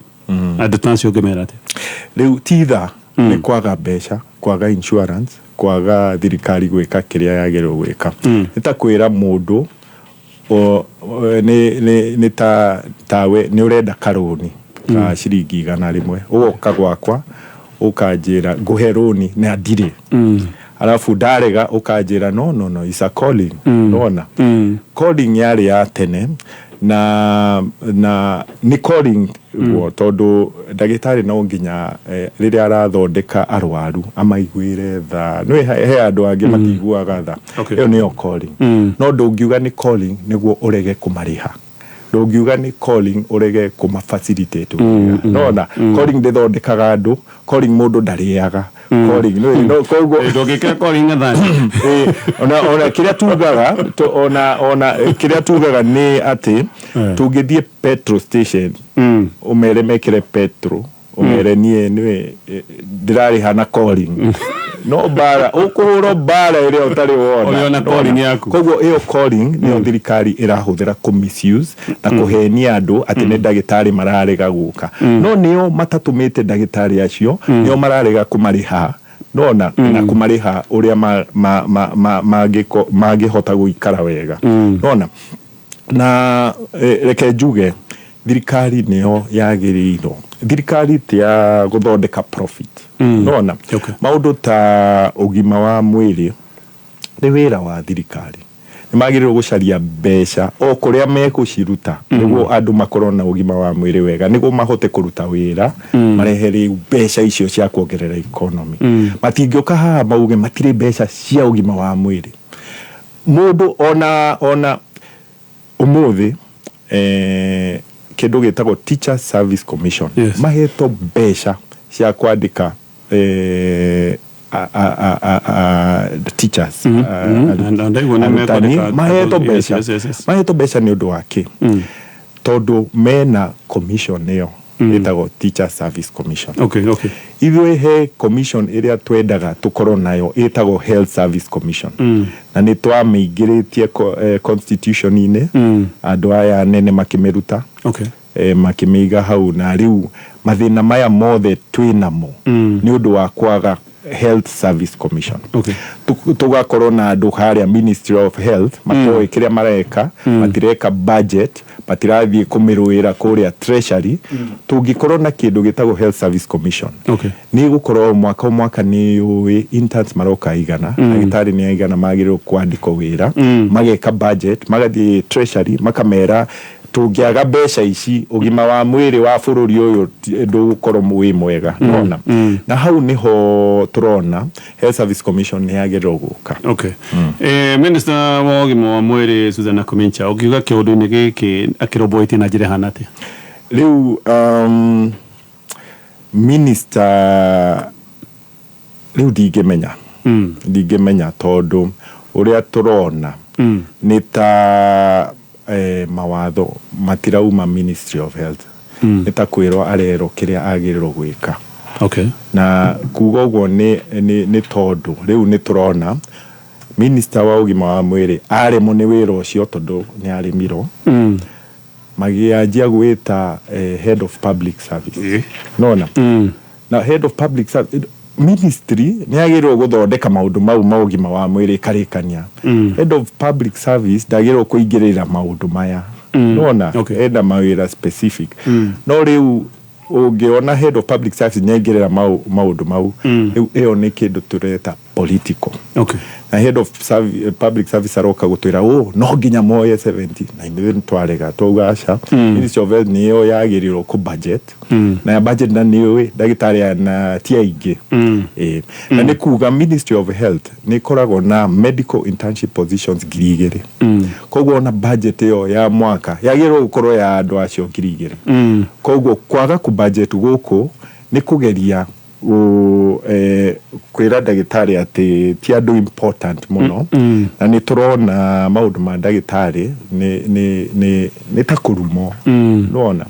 Andũ ta acio ũngĩmera atĩa? Rĩu ti tha, nĩ kwaga mbeca, kwaga insurance, kwaga thirikari gwĩka kĩrĩa yagĩrĩirwo gwĩka. Nĩ ta kwĩra mũndũ nĩ ta tawe nĩ ũrenda karũni ka ciringi 100, ũgoka gwakwa ũkanjĩra ngũhe rũni na ndirĩ, arabu ndarega ũkanjĩra, no no no it's a calling, nona? Calling yarĩ ya tene, na nĩ calling guo, tondũ ndagĩtarĩ no nginya rĩrĩa arathondeka arwaru amaiguĩre tha. Nĩ he andũ angĩ matiguaga tha. Ĩyo nĩyo calling. No ndũngiuga nĩ calling nĩguo ũrege kũmarĩha, ndũngiuga nĩ calling ũrege kũma facilitate wega, nona? Calling ndĩthondekaga andũ, calling mũndũ ndarĩaga, calling no koguo Ndũngĩkĩra calling gathani. Ona kĩrĩa tugaga ona kĩrĩa tugaga nĩ atĩ tũngĩthiĩ petrol station, ũmere mekĩre petrol, ũmere niĩ nĩwe ndĩrarĩha na calling, no mbara ũkũhũrwo, mbara ĩrĩa ũtarĩ wona. Ũrĩ ona calling yaku. Koguo ĩyo calling nĩyo thirikari ĩrahũthĩra kũ misuse na kũhenia andũ atĩ nĩ ndagĩtarĩ mararega gũka, no nĩo matatũmĩte ndagĩtarĩ acio, nĩo mararega kũmarĩha, nona, na kũmarĩha ũrĩa mangĩhota gũikara wega, nona? Na reke njuge thirikari nĩyo yagĩrĩirwo, thirikari ti ya gũthondeka profit, nona? Maũndũ ta ũgima wa mwĩrĩ nĩ wĩra wa thirikari, nĩ magĩrĩirwo gũcaria mbeca o kũrĩa mekũciruta nĩguo andũ makorwo na ũgima wa mwĩrĩ wega, nĩguo mahote kũruta wĩra, marehe rĩu mbeca icio cia kuongerera economy. Matingĩũka haha mauge matirĩ mbeca cia ũgima wa mwĩrĩ. Mũndũ ona ũmũthĩ kĩndũ gĩtagwo Teacher Service Commission mahetwo mbeca cia kwandĩka a teachers, Na ndaigua nĩ arutani mekwandĩka mahetwo andũ, mbeca. Mahetwo mbeca nĩ ũndũ wa kĩ? Tondũ mena commission ĩyo ĩtagwo Teacher Service Commission. Ithuĩ he commission ĩrĩa twendaga tũkorwo nayo ĩtagwo Health Service Commission, na nĩ twamĩingĩrĩtie constitution-inĩ, andũ aya anene makĩmĩruta. Makĩmĩiga hau, na rĩu mathĩna maya mothe twĩnamo nĩ ũndũ wa kwaga Health Service Commission. Tũgakorwo na andũ harĩa Ministry of Health matoĩ kĩrĩa mareka. Matireka budget, matirathiĩ kũmĩrũĩra kũrĩa Treasury. Tũngĩkorwo na kĩndũ gĩtagwo Health Service Commission, nĩ gũkorwo o mwaka o mwaka nĩ ũĩ interns maroka igana, ndagĩtarĩ nĩ aigana magĩrĩirwo kwandĩkwo wĩra. Mageka budget, magathiĩ Treasury, makamera tũngĩaga mbeca ici, ũgima wa mwĩrĩ wa bũrũri ũyũ ndũgũkorwo wĩ mwega. Nona na hau nĩho tũrona Health Service Commission nĩ yagĩrĩirwo gũka. Okay. Minister wa ũgima wa mwĩrĩ Susan Nakhumicha, ũngiuga kĩũndũ-inĩ gĩkĩ akĩrũmbũĩtie na njĩra ĩhana atĩa? Rĩu minister rĩu ndingĩmenya tondũ ũrĩa tũrona nĩ ta mawatho matirauma Ministry of Health. Nĩ ta kwĩrwo arerwo kĩrĩa agĩrĩrwo gwĩka. Na kuga ũguo nĩ tondũ rĩu nĩ tũrona minister wa ũgima wa mwĩrĩ aremwo nĩ wĩra ũcio tondũ nĩ arĩmirwo. Magĩanjia gwĩta head of public service, nona na head of public service, ministry nĩ yagĩrĩirwo gũthondeka maũndũ mau ma ũgima wa mwĩrĩ ĩkarĩkania. Head of public service ndagĩrĩirwo kũingĩrĩra maũndũ maya. Nona ena mawĩra specific. No rĩu ũngĩona head of public service nĩ aingĩrĩra maũndũ mau, rĩu ĩyo nĩ kĩndũ tũreta political. Na head of public service aroka gũtwĩra, oh, no nginya moye 70, na ithuĩ nĩ twarega, twauga aca. Ministry of Health nĩyo yagĩrĩirwo kũ budget na ya budget, na nĩũĩ ndagĩtarĩ aya na ti aingĩ. Ĩĩ. Na nĩ kuga Ministry of Health nĩ ĩkoragwo na medical internship positions 2000. Koguo ona budget ĩyo ya mwaka yagĩrĩirwo gũkorwo ya andũ acio 2000. Koguo kwaga kũ budget gũkũ nĩ kũgeria kwĩra ndagĩtarĩ atĩ ti andũ important mũno. Na nĩ tũrona maũndũ ma ndagĩtarĩ nĩ ta kũrumwo. Nĩwona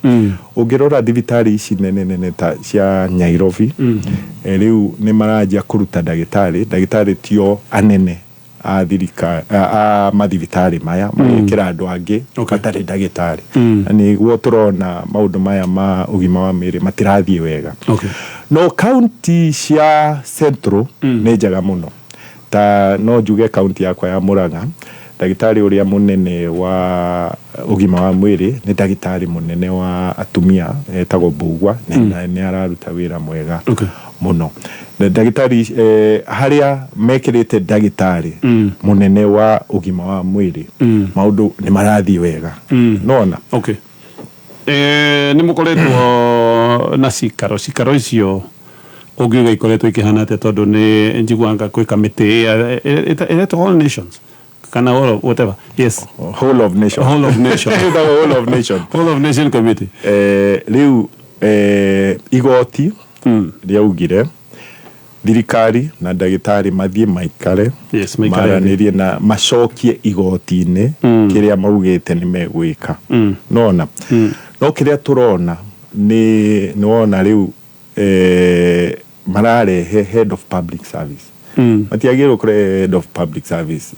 ũngĩrora thibitarĩ ici nene nene ta cia Nairobi, rĩu nĩ maranjia kũruta ndagĩtarĩ, ndagĩtarĩ tio anene a thirikari a mathibitarĩ maya, magekĩra andũ angĩ matarĩ ndagĩtarĩ. Na nĩguo tũrona maũndũ maya ma ũgima wa mwĩrĩ matirathiĩ wega. No kaunti cia Central nĩ njega mũno, ta no njuge kaunti yakwa ya Murang'a, ndagĩtarĩ ũrĩa mũnene wa ũgima wa mwĩrĩ nĩ ndagĩtarĩ mũnene wa atumia etagwo Mbugua, na nĩ araruta wĩra mwega mũno. Na ndagĩtarĩ harĩa mekĩrĩte ndagĩtarĩ mũnene wa ũgima wa mwĩrĩ, maũndũ nĩ marathiĩ wega. Nona. Okay. Nĩ mũkoretwo na cikaro, cikaro icio ũngiuga ikoretwo ikĩhana atĩa? Tondũ nĩ njiguaga kwĩ kamĩtĩ ĩretwo All Nations kana all of, whatever, yes. Whole of Nation. Whole of Nation. Ĩtagwo Whole of Nation. Whole of Nation Committee. Rĩu igoti rĩaugire thirikari na ndagĩtarĩ mathiĩ maikare, Yes, maikare thĩ. Maranĩrie na macokie igoti-inĩ kĩrĩa maugĩte nĩ megwĩka. Nona no kĩrĩa tũrona nĩ nĩwona rĩu mararehe head of public service. Matiagĩrĩirwo kũrehe head of public service.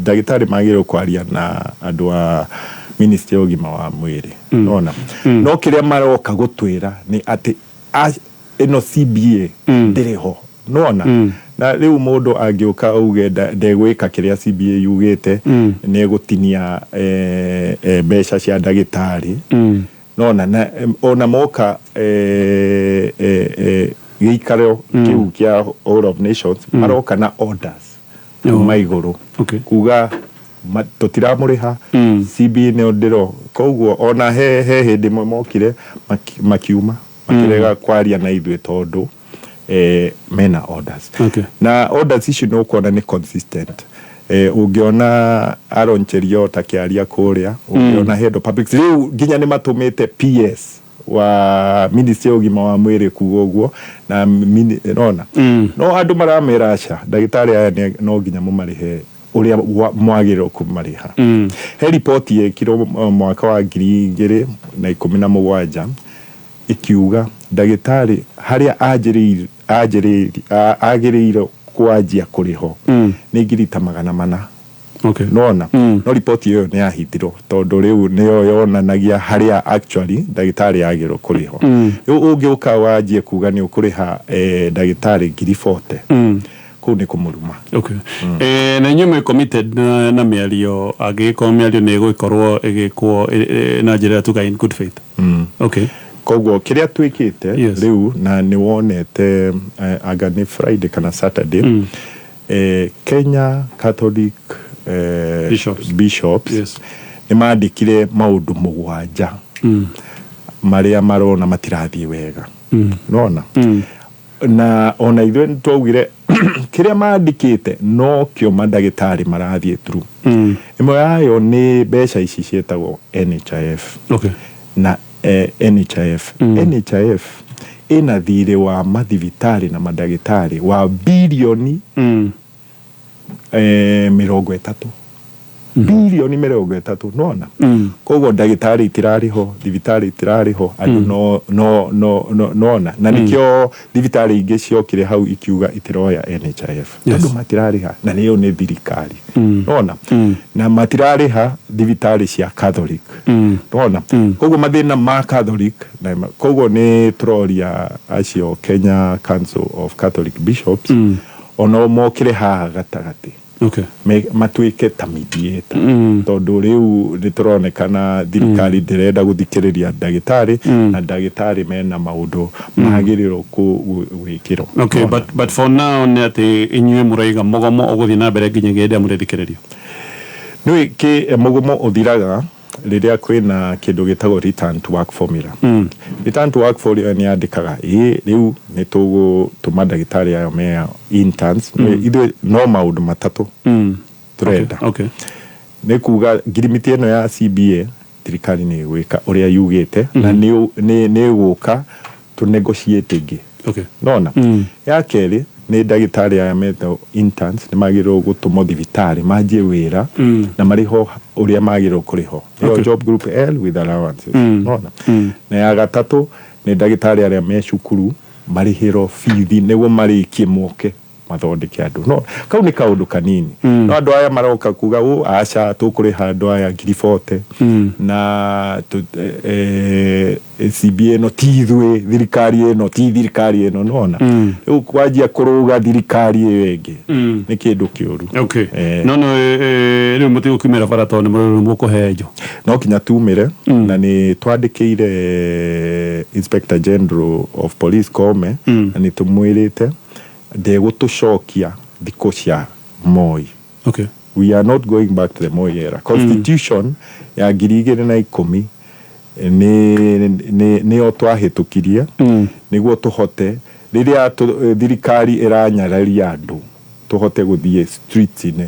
Ndagĩtarĩ magĩrĩirwo kwaria na andũ a ministry ya ũgima wa mwĩrĩ. Nona no kĩrĩa maroka gũtwĩra nĩ atĩ ĩno CBA ndĩrĩ ho. Nona na rĩu mũndũ angĩũka auge ndegwĩka kĩrĩa CBA yugĩte, nĩ egũtinia mbeca cia ndagĩtarĩ. Nona na ona moka gĩikaro kĩu kĩa All of Nations, maroka na orders kuma igũrũ kuga tũtiramũrĩha, CBA nĩyo ndĩro. Koguo ona he hĩndĩ ĩmwe mokire makiuma makĩrega kwaria na ithuĩ tondũ mena orders. Na orders icio nĩ ũkuona nĩ consistent. Ũngĩona Aaron Cheruiyot akĩaria kũrĩa, ũngĩona head of public, rĩu nginya nĩ matũmĩte PS wa ministry ya ũgima wa mwĩrĩ kuga ũguo na nona no andũ maramera aca, ndagĩtarĩ aya no nginya mũmarĩhe ũrĩa mwagĩrĩirwo kũmarĩha. He riboti yekirwo mwaka wa 2017 ĩkiuga ndagĩtarĩ harĩa agĩrĩirwo kwanjia kũrĩhwo nĩ ngiri ta 400. Okay. Nona no ripoti ĩyo nĩ yahithirwo tondũ rĩu nĩyo yonanagia harĩa actually ndagĩtarĩ yagĩrĩirwo kũrĩhwo. Rĩu ũngĩũka wanjie kuga nĩ ũkũrĩha ndagĩtarĩ 40,000, kũu nĩ kũmũruma. Okay. Na inyuĩ mwĩ committed na mĩario, angĩgĩkorwo mĩario nĩ ĩgũgĩkorwo ĩgĩkwo na njĩra ĩrĩa tuga in good faith? Okay. Koguo kĩrĩa twĩkĩte rĩu, na nĩ wonete anga nĩ Friday kana Saturday, Kenya Catholic Bishops. Bishops nĩ mandĩkire maũndũ 7 marĩa marona matirathiĩ wega. Nona na ona ithuĩ nĩ twaugire kĩrĩa mandĩkĩte nokĩo mandagĩtarĩ marathiĩ through. Ĩmwe yayo nĩ mbeca ici ciĩtagwo NHIF. Na NHIF, NHIF ĩna thirĩ wa mathibitarĩ na mandagĩtarĩ wa birioni 30, birioni 30, nona koguo ndagĩtarĩ itirarĩho, thibitarĩ itirarĩho andũ, no nona na nĩkĩo thibitarĩ ingĩ ciokire hau ikiuga itiroya NHIF tondũ matirarĩha, na nĩyo nĩ thirikari, nona na matirarĩha thibitarĩ cia Catholic, nona koguo mathĩna ma Catholic na koguo nĩ tũroria acio Kenya Council of Catholic Bishops onao mokĩre haha gatagatĩ, matuĩke ta mediator, tondũ rĩu nĩ tũronekana thirikari ndĩrenda gũthikĩrĩria ndagĩtarĩ, na ndagĩtarĩ mena maũndũ magĩrĩirwo gwĩkĩrwo. Okay, but for now nĩ atĩ inyuĩ mũraiga mũgomo ũgũthiĩ na mbere nginya hĩndĩ ĩrĩa mũrĩthikĩrĩrio? Nĩũĩ kĩ mũgomo ũthiraga rĩrĩa kwĩna kĩndũ gĩtagwo return to work formula. Return to work formula nĩ yandĩkaga ĩ rĩu nĩ tũgũtũma ndagĩtarĩ aya me interns. Ithuĩ no maũndũ matatũ tũrenda. Nĩ kuga ngirimiti ĩno ya CBA, thirikari nĩ ĩgwĩka ũrĩa yugĩte na nĩ ĩgũka tũ negotiate ĩngĩ. Nona ya kerĩ nĩ ndagĩtarĩ aya metagwo interns nĩ magĩrĩirwo gũtũmwo thibitarĩ manjie wĩra na marĩhwo ũrĩa magĩrĩirwo kũrĩhwo. Ĩyo job group L with allowances. Nona na ya gatatũ nĩ ndagĩtarĩ arĩa me cukuru marĩhĩrwo bithi nĩguo marĩkie moke mathondeke andũ. No kau nĩ kaũndũ kanini. No andũ aya maroka kuga ũ aca, tũkũrĩha andũ aya 40,000 na CBA ĩno ti ithuĩ, thirikari ĩno ti thirikari ĩno, nona rĩu kwanjia kũrũga thirikari ĩyo ĩngĩ nĩ kĩndũ kĩũru. Okay. No rĩu mũtigũkiumĩra bara tondũ nĩ mũkũhenjo? No kinya tumĩre, na nĩ twandĩkĩire Inspector General of Police Koome, na nĩ tũmwĩrĩte ndegũtũcokia thikũ cia Moi. We are not going back to the Moi era. Constitution ya 2010 nĩ nĩyo twahĩtũkirie nĩguo tũhote rĩrĩa thirikari ĩranyararia andũ tũhote gũthiĩ street-inĩ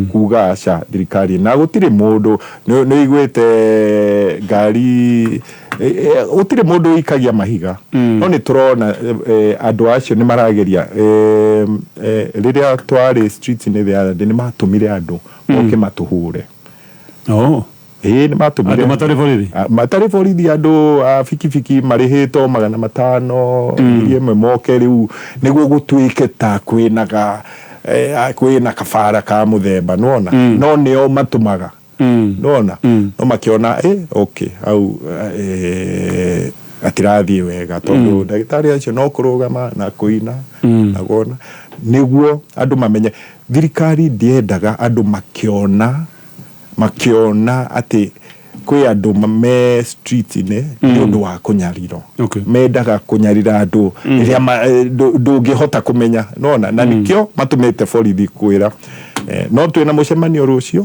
kuga aca thirikari, na gũtirĩ mũndũ nĩ iguĩte ngari, gũtirĩ mũndũ ũikagia mahiga, no nĩ tũrona andũ acio nĩ marageria. Rĩrĩa twarĩ street-inĩ the other day, nĩ matũmire andũ moke matũhũre. Ĩĩ, nĩ matũmire. Andũ matarĩ borithi? Ah, matarĩ borithi, andũ a bikibiki marĩhĩtwo 500, 1,000 moke rĩu nĩguo gũtuĩke ta kwĩna ga kwĩna kabara ka mũthemba, nĩwona, no nĩo matũmaga, nĩwona, no makĩona okay, hau atirathiĩ wega tondũ ndagĩtarĩ acio no kũrũgama na kũina na kuona nĩguo andũ mamenye thirikari ndĩendaga andũ makĩona atĩ kwĩ andũ me street-inĩ nĩ ũndũ wa kũnyarirwo. Mendaga kũnyarira andũ rĩrĩa ndũngĩhota kũmenya, nona na nĩkĩo matũmĩte borithi kwĩra no twĩna mũcemanio rũciũ.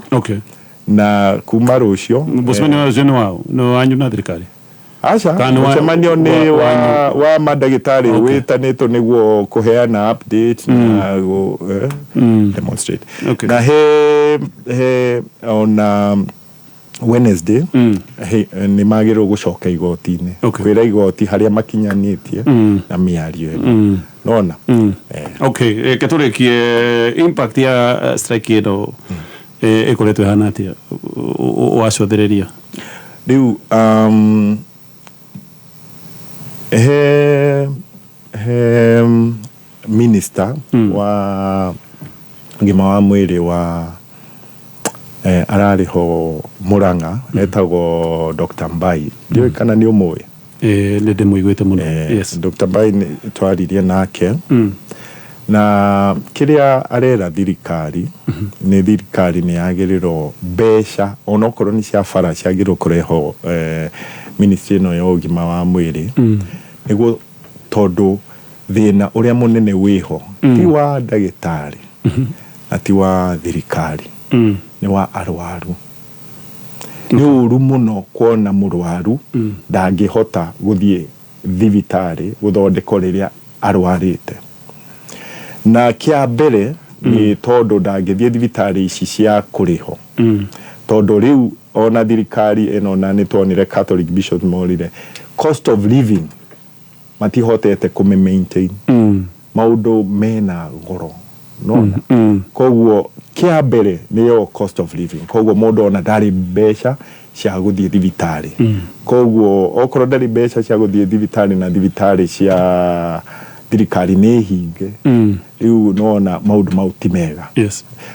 Na kuma rũciũ Mũcemanio wa rũciũ nĩ wao, nĩ wanyu na thirikari? Aca. Kana Mũcemanio nĩ wanyu? Wa mandagĩtarĩ wĩtanĩtwo nĩguo kũheana update na demonstrate na he ona Wednesday he, nĩ magĩrĩirwo gũcoka igoti-inĩ kwĩra igoti harĩa makinyanĩtie na mĩario ĩno, nona. Okay, reke tũrĩkie. Impact ya strike ĩno ĩkoretwo ĩhana atĩa wacũthĩrĩria? Rĩu he minister wa ũgima wa mwĩrĩ wa Ararĩ ho Murang'a, etagwo Dr. Mbai, ndiũĩ kana nĩ ũmũĩ. Nĩ ndĩmũiguĩte mũno. Yes. Dr. Mbai nĩ twaririe nake na kĩrĩa arera thirikari nĩ thirikari nĩ yagĩrĩrwo mbeca onokorwo nĩ cia bara ciagĩrĩrwo kũrehwo ministry ĩno ya ũgima wa mwĩrĩ nĩguo, tondũ thĩna ũrĩa mũnene wĩho ti wa ndagĩtarĩ na ti wa thirikari, nĩ wa arwaru. Nĩ ũru mũno kuona mũrwaru ndangĩhota gũthiĩ thibitarĩ gũthondekwo rĩrĩa arwarĩte, na kĩa mbere nĩ tondũ ndangĩthiĩ thibitarĩ ici cia kũrĩhwo, tondũ rĩu ona thirikari ĩno, na nĩ tuonire Catholic bishops morire, cost of living matihotete kũmĩ maintain, maũndũ mena goro nona. Koguo kĩa mbere nĩyo cost of living, koguo mũndũ ona ndarĩ mbeca cia gũthiĩ thibitarĩ. Koguo okorwo ndarĩ mbeca cia gũthiĩ thibitarĩ na thibitarĩ cia thirikari nĩ hinge, rĩu nona maũndũ mau ti mega.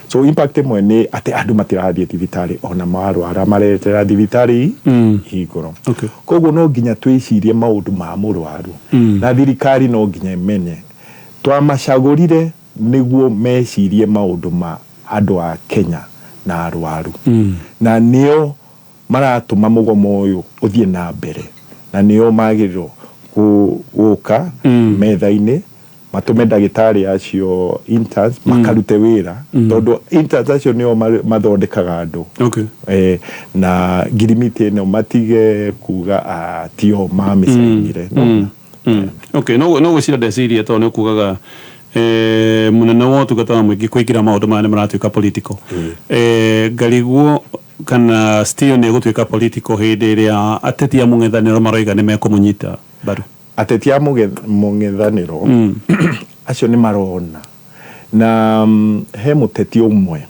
So impact ĩmwe nĩ atĩ andũ matirathiĩ thibitarĩ, ona marwara maretera thibitarĩ hingũro. Koguo no nginya twĩcirie maũndũ ma mũrwaru na thirikari no nginya ĩmenye twamacagũrire nĩguo mecirie maũndũ ma andũ a Kenya na arwaru, na nĩo maratũma mũgomo ũyũ ũthiĩ na mbere, na nĩo magĩrĩirwo gũka metha-inĩ matũme ndagĩtarĩ acio interns makarute wĩra, tondũ interns acio nĩo mathondekaga andũ. Na ngirimiti ĩno matige kuga tio mamĩcainire. Okay, no gwĩciria ndeciria tondũ nĩ ũkugaga mũnene wa ũtungata wa mũingĩ kũingĩra maũndũ maya nĩ maratuĩka political. Ngarigwo kana still nĩ gũtuĩka political hĩndĩ ĩrĩa ateti a mũng'ethanĩro maroiga nĩ mekũmũnyita mbaru. Ateti a mũng'ethanĩro acio nĩ marona na he mũteti ũmwe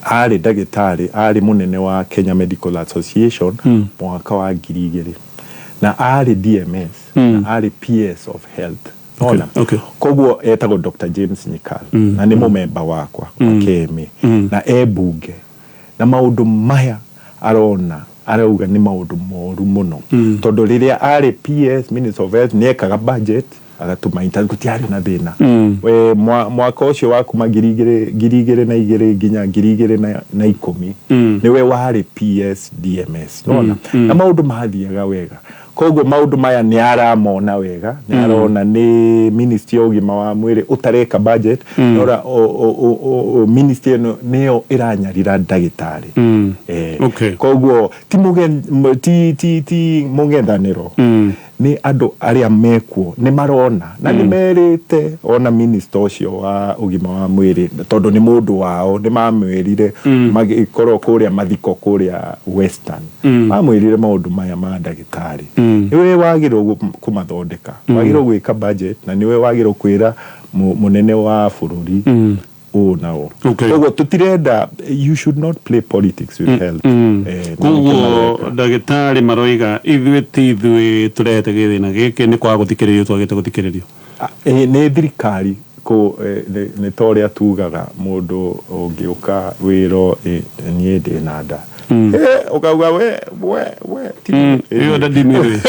arĩ ndagĩtarĩ, arĩ mũnene wa Kenya Medical Association mwaka wa 2000, na arĩ DMS na arĩ PS of Health. Ona koguo etagwo Dr. James Nyikal na nĩ mũmemba wakwa wa KMA na e bunge, na maũndũ maya arona arauga nĩ maũndũ moru mũno, tondũ rĩrĩa arĩ PS Minister of Health nĩ ekaga budget agatũma intern, gũtiarĩ na thĩna. We mwaka ũcio wa kuma 2002 nginya 2010 nĩwe warĩ PS DMS, nona na maũndũ mathiaga wega. Koguo maũndũ maya nĩ aramona wega, nĩ arona nĩ ministry ya ũgima wa mwĩrĩ ũtareka budget, nora ministry ĩno nĩyo ĩranyarira ndagĩtarĩ. Koguo ti ti mũng'ethanĩro, nĩ andũ arĩa mekuo nĩ marona na nĩ merĩte ona minister ũcio wa ũgima wa mwĩrĩ, tondũ nĩ mũndũ wao, nĩ mamwĩrire magĩkorwo kũrĩa mathiko kũrĩa Western, mamwĩrire maũndũ maya ma ndagĩtarĩ nĩwe wagĩrĩirwo kũmathondeka, wagĩrĩirwo gwĩka budget na nĩwe wagĩrĩirwo kwĩra mũnene wa bũrũri ũũ na ũũ. Koguo tũtirenda, you should not play politics with health. Na Koguo nĩkĩo mareka. Ndagĩtarĩ maroiga ithuĩ ti ithuĩ tũrehete gĩthĩna gĩkĩ, nĩ kwaga gũthikĩrĩrio twagĩte gũthikĩrĩrio. Nĩ thirikari nĩ ta ũrĩa tugaga mũndũ ũngĩũka wĩro, niĩ ndĩ na nda, ũkauga we we we ti Ĩyo nda ndimĩrĩ.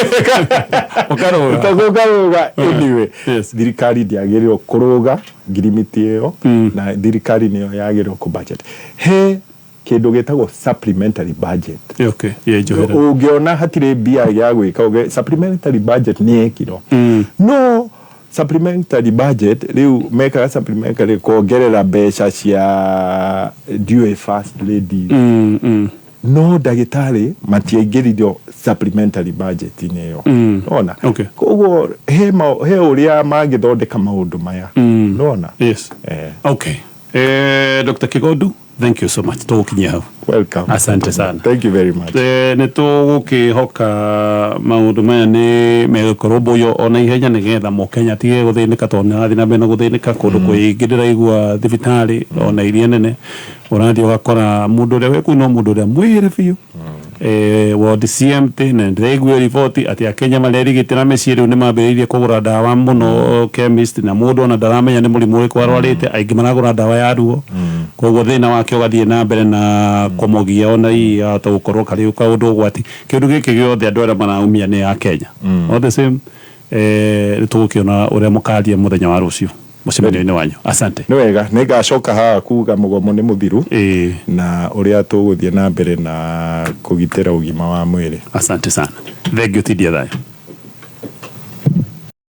Ũkarũga. Ũkarũga. Anyway, thirikari ndĩagĩrĩirwo kũrũga ngirimiti ĩyo, na thirikari nĩyo yagĩrĩirwo kũ budget he kĩndũ gĩtagwo supplementary budget. Okay, yeah, njohera. Ũngĩona hatirĩ mbia ya gwĩka supplementary budget nĩ yekirwo, no supplementary budget rĩu mekaga supplementary kuongerera mbeca cia ndiũĩ first ladies, no ndagĩtarĩ matiaingĩririo supplementary budget-inĩ ĩyo. Nona koguo he ũrĩa mangĩthondeka maũndũ maya, nona. Yes. Okay. Dr. Kigondu, thank you so much. Tũgũkinyia hau. Welcome. Asante sana. Thank you very much. Nä tå gå kä hoka maå ndå maya nä megåkorwo mbåyo ona ihenya nä getha mũkenya atige gå thä nä ka tondå nä arathiä na mbere na gå thä nä ka kå ndå kwä ingä ndä raigua thibitarä ona iria nene å rathiä å gakora må ndå å rä a wä kuu no må ndå å rä a mwä rä biå ward CMT na ndĩraigua riboti atĩ akenya marerigĩte na mĩciĩ rĩu nĩ mambĩrĩirie kũgũra ndawa mũno chemist na mũndũ ona ndaramenya nĩ mũrimũ ũrĩkũ arwarĩte aingĩ maragũra ndawa ya ruo koguo thĩna wake ũgathiĩ na mbere na kũmũgia ona ii ahota gũkorwo karĩ kaũndũ ũgwati kĩũndũ gĩkĩ gĩothe andũ arĩa maraumia nĩ a Kenya all the same nĩ tũgũkĩona ũrĩa mũkaria mũthenya wa rũciũ mũcemanio-inĩ wanyu. Asante. Nĩ wega, nĩ ngacoka haha kuga mũgomo nĩ mũthiru na ũrĩa tũgũthiĩ na mbere na kũgitĩra ũgima wa mwĩrĩ. Asante sana. Thank you. Tindia thayũ.